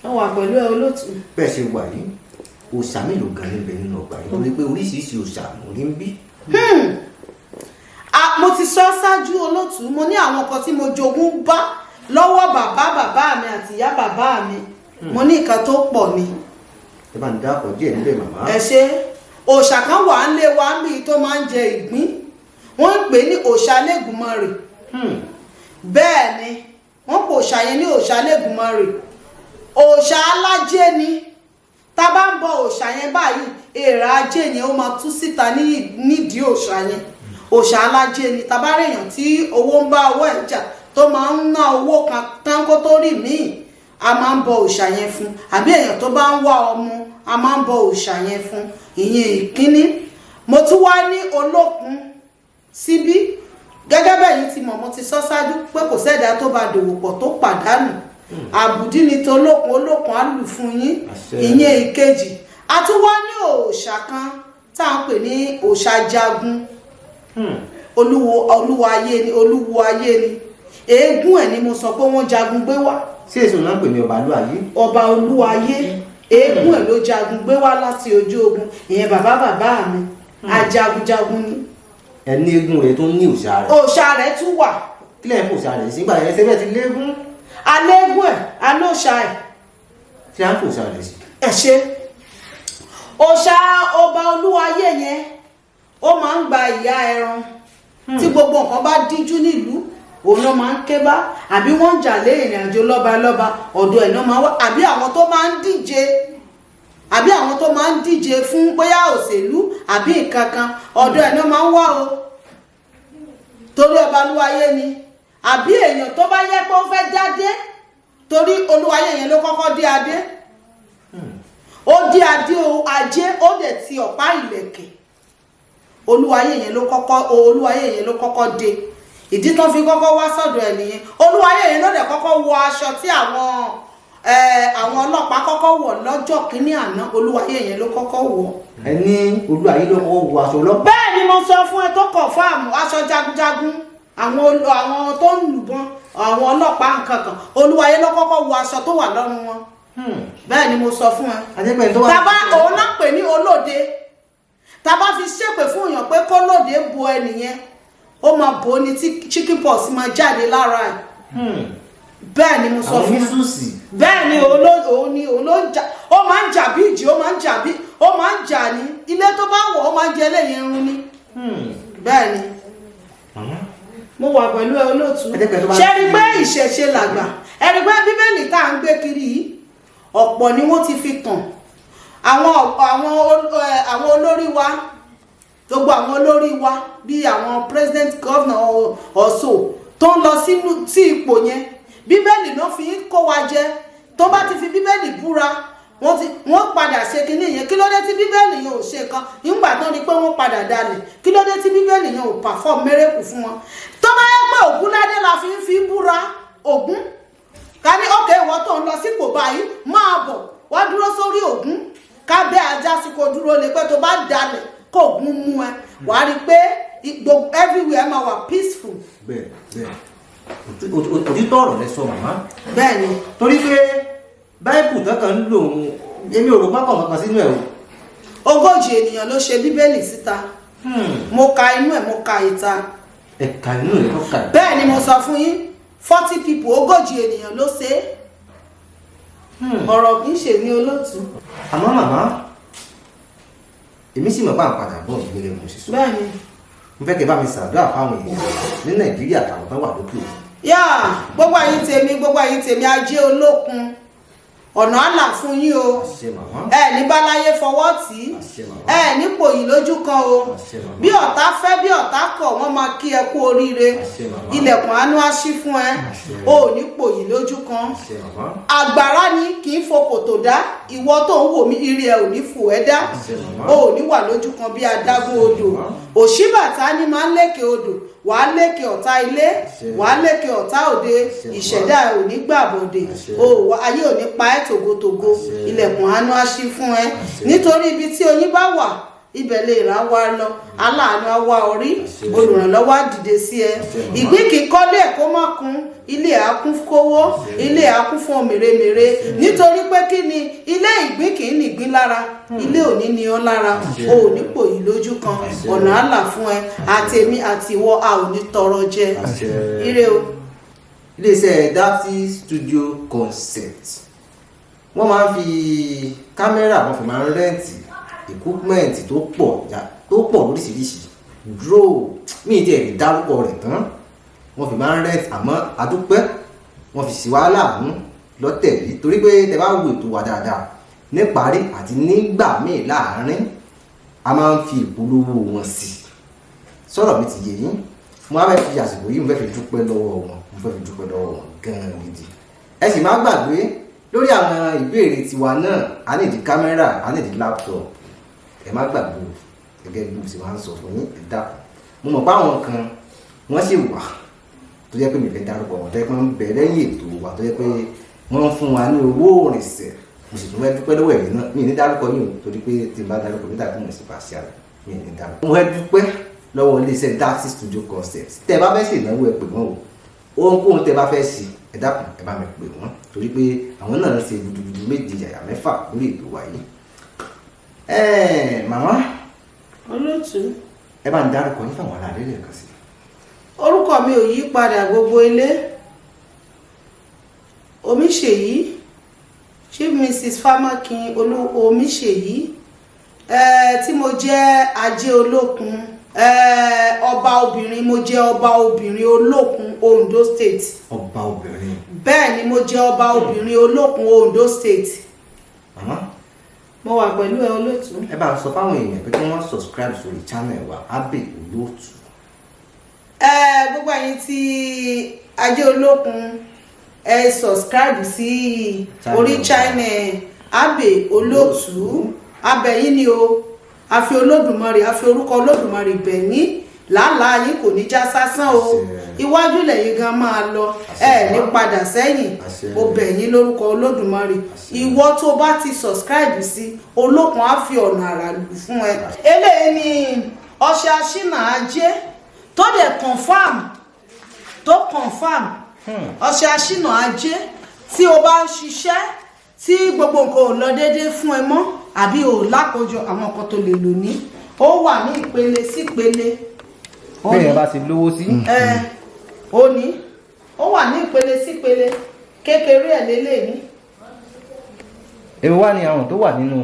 Wọ́n wà pẹ̀lú ẹ, olóòtú. Bẹ́ẹ̀ ṣe wà yìí, òòṣà mélòó gan níbẹ̀ nínú ọgbà yìí? Torí pé oríṣiríṣi òòṣà mo rí ń bí. Ah, mo ti sọ ṣáájú, olóòtú. Mo ní àwọn kan tí mo jogún bá lọ́wọ́ bàbá bàbá mi àti ìyá bàbá mi. Mo ní nǹkan tó pọ̀ ni. Ẹ bá ń dákọ̀ díẹ̀ níbẹ̀, màmá. Ẹ ṣe. Òòṣà kan wà ń lé wa ń bí tó máa ń jẹ ìgbín. Wọ́n ń pè ní òòṣà Lẹ́gùnmọ́rè. Bẹ́ẹ̀ ni, wọ́n pò òòṣà yẹn ní òòṣà Lẹ́gùnmọ́rè. Òòṣà alájẹ́ ni. Tá a bá ń bọ òòṣà yẹn báyìí, èèrà ajé yẹn ó máa tú síta nídìí òòṣà yẹn. Òòṣà alájẹ́ ni. Tá a bá rí èèyàn tí owó ń bá owó ẹ̀ jà, tó máa ń ná owó kan tán kó tó rí míì, a máa ń bọ òòṣà yẹn fún. Àbí èèyàn tó bá ń wá ọmọ, a máa ń bọ òòṣà yẹn fún. Ìyẹn ìkíní. Mo tún wá ní Olókun síbí. Gẹ́gẹ́ bẹ́ẹ̀ yìí ti mọ̀, mo ti sọ ṣáájú pé kò sẹ́dá tó bá dòwò pọ̀ tó pàdánù. Àbùdí ni tolókun. Olókun á lù fún yín. Àṣẹ. Ìyẹn ìkejì. A tún wá ní òòṣà kan tá à ń pè ní òòṣà Jagun. Olúwo, olúwa ayé ni, olúwo ayé ni. Eégún ẹ̀ ni mo sọ pé wọ́n jagun gbé wá. Ṣé èso náà ń pè ní ọba ìlú ayé? Ọba olúwa ayé, eégún ẹ̀ ló jagun gbé wá láti ojú ogun. Ìyẹn bàbá bàbá mi, ajagunjagun ni. Ẹ ní eégún rẹ̀ tó ní òòṣà rẹ̀? Òòṣà rẹ̀ tún wà. Kí lẹ́yìn fún òòṣà rẹ̀ sí nígbà yẹn? Ṣé bẹ́ẹ̀ ti léégún? Alégún ẹ̀, alóòṣà ẹ̀. Tí a ń fò òòṣà rẹ̀ sí? Ẹ ṣe. Òòṣà ọba olúwayé yẹn, ó máa ń gba ìyá ẹran. Tí gbogbo nǹkan bá díjú nílùú, òun náà máa ń ké bá. Àbí wọ́n ń jà lé ìrìn àjò lọ́balọ́ba, ọ̀dọ̀ ẹ̀ náà máa wá. Àbí àwọn tó máa ń díje, àbí àwọn tó máa ń díje fún bóyá òṣèlú àbí nǹkan kan, ọ̀dọ̀ ẹ̀ náà máa ń wá o, torí ọba olúwayé ni. Àbí èèyàn tó bá yẹ pé ó fẹ́ dádé, torí olúwayé yẹn ló kọ́kọ́ dé adé. Ó dé adé o ajé, ó dẹ̀ ti ọ̀pá ìlẹ̀kẹ̀. Olúwayé yẹn ló kọ́kọ́, olúwayé yẹn ló kọ́kọ́ dé. Ìdí tán fi kọ́kọ́ wá sọ́dọ̀ ẹ̀ nìyẹn. Olúwayé yẹn ló dẹ̀ kọ́kọ́ wọ aṣọ tí àwọn ọlọ́pàá kọ́kọ́ wọ̀ lọ́jọ́ kínní àná. Olúwayé yẹn ló kọ́kọ́ wọ̀. Ẹ ní olú ayé ló kọ́kọ́ wọ aṣọ ọlọ́pàá? Bẹ́ẹ̀ ni mo sọ fún ẹ, tó confirm aṣọ jagunjagun, àwọn tó ń lùbọn, àwọn ọlọ́pàá nǹkan kan, olúwayé ló kọ́kọ́ wọ aṣọ tó wà lọ́rùn wọn. Bẹ́ẹ̀ ni mo sọ fún ẹ. Ajẹ́pẹ́ tó wà. Tàbá òun náà pè ní olóde. Tàbá fi ṣépè fún èèyàn pé kó lóde bo ẹnìyẹn, ó máa bò ó ní tí chicken pox máa jáde lára ẹ̀. Bẹ́ẹ̀ ni mo sọ Àwọn fún ẹ. Measles. Bẹ́ẹ̀ ni. Òun ló, òun ni, òun ló ń jà. Ó máa ń jà bí ìjì, ó máa ń jà bí, ó máa ń jà ní ilé tó bá wọ̀, ó máa ń jẹ eléyìí irun ni. Bẹ́ẹ̀ ni. Màmá. Mo wà pẹ̀lú ẹ, olóòtú. Ẹ jẹ́ pé tó bá Ṣe rí pé ìṣẹ̀ṣe làgbà? Ẹ rí pé Bíbélì tá à ń gbé kiri yìí, ọ̀pọ̀ ni wọ́n ti fi tàn àwọn olórí wa. Gbogbo àwọn olórí wa, bíi àwọn president, governor ọ̀ṣọ́ tó ń lọ sínú sí ipò yẹn, Bíbélì ló fi ń kó wa jẹ. Tó bá ti fi Bíbélì búra, wọ́n ti wọ́n padà ṣe kinní yẹn. Kí ló dé tí Bíbélì yẹn ò ṣe kan nígbà tó ní pé wọ́n padà dalẹ̀? Kí ló dé tí Bíbélì yẹn ò perform miracle fún wọn? Tó bá yẹ pé Ògúnládé la fi ń fi búra, Ògún ká ní òkè, ìwọ tó ń lọ sípò báyìí, máa bọ̀ wá dúró sórí Ògún, ká bẹ́ ajá sí, kó dúró lé, pé tó bá dalẹ̀ kó Ògún mú ẹ, wàá rí i pé gbogbo everywhere máa wà peaceful. Bẹ́ẹ̀ bẹ́ẹ̀, òtítọ́ ọ̀rọ̀ lẹ sọ, màmá. Bẹ́ẹ̀ ni. Torí pé Báíbù tán kan ń lò ó, èmi ò rò pápọ̀ kankan sínú ẹ̀ o. 40 ènìyàn ló ṣe Bíbélì síta. Mo ka inú ẹ̀, mo ka ìta. Ẹ̀ka inú rẹ̀ tó kà. Bẹ́ẹ̀ ni mo sọ fún yín. 40 people, 40 ènìyàn ló ṣe é. Ọ̀rọ̀ kì í ṣe ní, olóòtú. Àmọ́ màmá, èmi sì mọ̀ bá ń padà bọ̀ ìgbélé mo sì sọ. Bẹ́ẹ̀ ni. Mo fẹ́ kẹ́ bá mi ṣàdúrà fáwọn èèyàn ní Nàìjíríà àtàwọn tó wà lókè òkun. Yá, gbogbo ẹ̀yin tèmi, gbogbo ẹ̀yin tèmi, ajé olókun, ọ̀nà àlà fún yín o. Àṣẹ, màmá. Ẹ ní báláyé fọwọ́ tì í. Àṣẹ, màmá. Ẹ ní pòyì lójú kan o. Àṣẹ, màmá. Bí ọ̀tá fẹ́, bí ọ̀tá kọ̀, wọ́n máa kí ẹ kú oríire. Àṣẹ, màmá. Ilẹ̀kùn àánú á ṣí fún ẹ. Àṣẹ. O ò ní pòyì lójú kan. Àṣẹ, màmá. Àgbàrá ni kì í fo kòtò dá. Ìwọ tó ń wò mí, ire ẹ ò ní fò ẹ dá. Àṣẹ, màmá. O ò ní wà lójú kan bí adágún odò. Òṣìbàtà ni máa ń lékè odò. Wàá lékè ọ̀tá ilé, wàá lékè ọ̀tá òde. Ìṣẹ̀dá ẹ̀ ò ní gbàbọ̀dè o. Ayé ò ní pa ẹ́ tògótògó. Ilẹ̀kùn àánú á ṣí fún ẹ, nítorí ibi tí oyin bá wà, ibẹ̀ lè rà wá lọ. Aláàánú á wá orí, olùrànlọ́wọ́ á dìde sí ẹ. Ìgbín kì í kọ́lé ẹ̀ kó má kún. Ilé ẹ̀ á kún kówó, ilé ẹ̀ á kún fún mèremère, nítorí pé kí ni? Ilé ìgbín kì í nìgbín lára. Ilé òní ni ọ́ lára, o ò ní pòyì lójú kan. Ọ̀nà á là fún ẹ. Àtèmi àti ìwọ, a ò ní tọrọ jẹ. Ire o. Iléeṣẹ́ Dapsy Studio Concept, wọ́n máa ń fi kámẹ́rà, wọ́n fi máa ń rent equipment tó pọ̀ tó pọ̀ lóríṣiríṣi, drone, mí ìdí ẹ̀ lè dárúkọ rẹ̀ tán. Wọ́n fi máa ń rent, àmọ́ adúpẹ́, wọ́n fi sí wàhálà mú lọ́tẹ̀ yìí, torí pé tẹ bá wo ètò wa dáadáa níparí àti nígbà míì láàárín, a máa ń fi ìpolówó wọn sí. Sọ̀rọ̀ mi ti yé yín. Mo á fẹ́ fi àsìkò yìí, mo fẹ́ fi dúpẹ́ lọ́wọ́ wọn, mo fẹ́ fi dúpẹ́ lọ́wọ́ wọn gan-an gidi. Ẹ sì má gbàgbé lórí àwọn ìbéèrè tiwa náà, a ní ìdí kámẹ́rà, a ní ìdí laptop. Ẹ má gbàgbé o. Gẹ́gẹ́ bí mo sì máa ń sọ fún yín, ẹ dákun. Mo mọ̀ pé àwọn kan wọ́n sì wà tó jẹ́ pé mi fẹ́ dárúkọ wọn, tó jẹ́ pé wọ́n ń bẹ lẹ́yìn ètò wa, tó jẹ́ pé wọ́n ń fún wa ní owó òrìṣẹ́. Mo sì tún fẹ́ dúpẹ́ lọ́wọ́ ẹ̀yin náà. Mi ì ní dárúkọ yín o, torí pé tí n bá dárúkọ mi, dàbí mo sì bá ṣe àrẹ. Mi ì ní dárúkọ. Mo fẹ́ dúpẹ́ lọ́wọ́ iléeṣẹ́ Dapsy Studio Concept. Tẹ́ ẹ bá fẹ́ ṣe ìnáwó, ẹ pè wọ́n o. Ohunkóhun tẹ́ ẹ bá fẹ́ ṣe, ẹ dákun, ẹ bá mi pè wọ́n, torí pé àwọn náà ń ṣe gudugudu méje yàyà mẹ́fà lórí ètò wa yìí. Màmá. Olóòtú. Ẹ bá ń dárúkọ yín fáwọn ará ilé lẹ́ẹ̀kan sí. Orúkọ mi ò yí padà. Gbogbo ilé, Omiṣèyí, Chief Mrs Famakin Olú Omiṣèyí, tí mo jẹ́ Ajé Olókun, ọba obìnrin. Mo jẹ́ ọba obìnrin Olókun, Ondo State. Ọba obìnrin. Bẹ́ẹ̀ ni, mo jẹ́ ọba obìnrin Olókun, Ondo State. Màmá. Mo wà pẹ̀lú ẹ, olóòtú. Ẹ bá ń sọ fáwọn èèyàn pé kí wọ́n subscribe sórí channel wa, Abbey Olóòtú. Gbogbo ẹ̀yin tí Ajé Olókun, ẹ subscribe sí orí channel Abbey Olóòtú. Abẹ́yìn ni o. A fi Olódùmarè, a fi orúkọ Olódùmarè bẹ̀yìn. Làálàá yín kò ní já sásán o. Iwájú lẹ́yìn gan máa lọ, ẹ ní padà sẹ́yìn. Mo bẹ̀ yín lórúkọ Olódùmarè. Ìwọ tó bá ti subscribe sí, Olókun á fi ọ̀nà àrà lù fún ẹ. Eléyìí ni ọṣẹ aṣínà ajé tó dẹ̀ confam, tó confam. Ọṣẹ aṣínà ajé, tí o bá ń ṣiṣẹ́ tí gbogbo nǹkan ò lọ déédéé fún ẹ mọ́, àbí ò lákòójọ àwọn nǹkan tó lè lò ní, ó wà ní ìpele sí ìpele. Bẹ́ẹ̀ bá ti lówó sí. Ẹ ó ní, ó wà ní ìpele sí ìpele. Kékeré ẹ̀ lélẹ̀ ní. Èwo wá ní àwọn tó wà nínú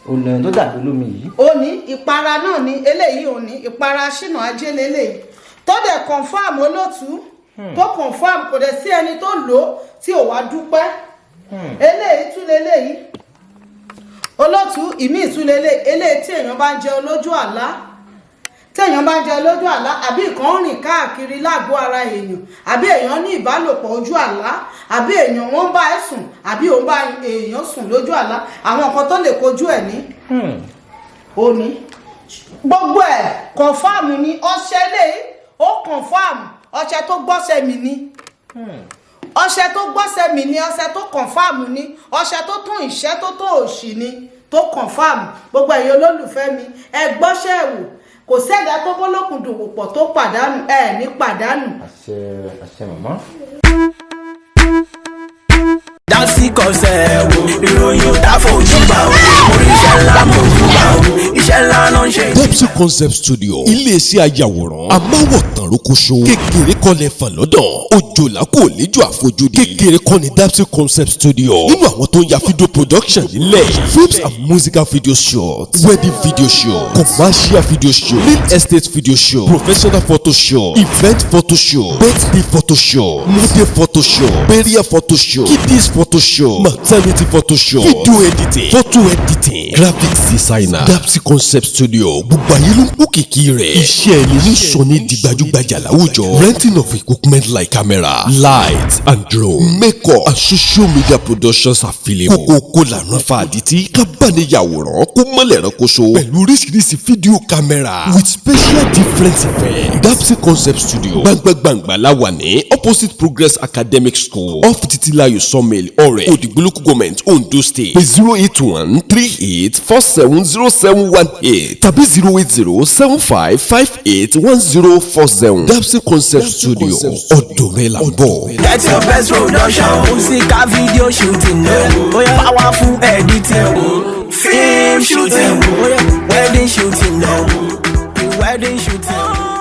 ọ̀nà tó dàbí olómi yìí? Ó ní ìpara náà ní eléyìí. Ò ní ìpara aṣínà ajé lélẹ́yìí tó dẹ̀ confam, olótú, tó confam. Kò dẹ̀ sí ẹni tó lò ó tí ò wá dúpẹ́. Eléyìí tún leléyìí, olótú. Ìmí tún lélẹ̀ eléyìí tí èèyàn bá ń jẹ olójú àlá, tí èèyàn bá ń jẹ lójú àlá, àbí nǹkan rìn káàkiri lágọ̀ọ́ ara èèyàn, àbí èèyàn ní ìbálòpọ̀ ojú àlá, àbí èèyàn wọ́n bá ẹ sùn, àbí òun bá èèyàn sùn lójú àlá, àwọn nǹkan tó lè kojú ẹ̀ ní ó ní gbogbo ẹ̀ confam ni. Ọṣẹ lè ó confam. Ọṣẹ tó gbọ́sẹ̀ mi ni, ọṣẹ tó gbọ́sẹ̀ mi ni, ọṣẹ tó confam ni, ọṣẹ tó tún ìṣẹ́ tó tó òṣì ni, tó confam. Gbogbo ẹ̀yin olólùfẹ́ mi, ẹ gbọ́ṣẹ́ wò. Kò sẹ́dá tó bólókun dòwò pọ̀ tó pàdánù. Ẹ ní pàdánù. Àṣẹ, àṣẹ, màmá. Dapsy Concept wo, ìròyìn ò tá fojú bá o. Oríṣẹ́ ńlá mo jù bá o, iṣẹ́ ńlá ló ń ṣe. Dapsy Concept Studio, iléeṣẹ́ ayàwòrán amáwòtán rókóṣó. Kékeré kọ́ lẹ fàn lọ́dọ̀, òjòlá kò léjò àfojúdi. Kékeré kọ́ ni Dapsy Concept Studio nínú àwọn tó ń ya video production nílẹ̀: films and musical video shoot, wedding video shoot, commercial video shoot, real estate video shoot, professional photo shoot, event photo shoot, birthday photo shoot, model photo shoot, burial photo shoot, kiddies photo shoot, maternity photo shoot, video editing, photo editing, graphics designer. Dapsy Concept Studio, gbogbo ayé ló ń kó kìkì rẹ̀. Iṣẹ́ ẹni ní sọ ní di gbajúgbajà. gbajúgbajà láwùjọ. Renting of equipment like camera, light and drone, makeup and social media productions available. Kókókó làrán fa àdìtí kábàániyàwòrán kó mọ́lẹ̀ ránkoṣo pẹ̀lú oríṣiríṣi fídíò camera with special different effects. Dapsy Concept Studio, gbangba-gbangba la wà ní opposite Progress Academic School, off Titilayo Sawmill, Ọ̀rẹ̀, Òdìgbò Local Government, Ondo State. Pé 08138470718 tàbí 08075581047. Dapsy Concept Studio, ọ̀dọ̀ rẹ̀ là ń bọ̀. Get your best production, musical video shooting, powerful editing, film shooting, wedding shooting, wedding shooting.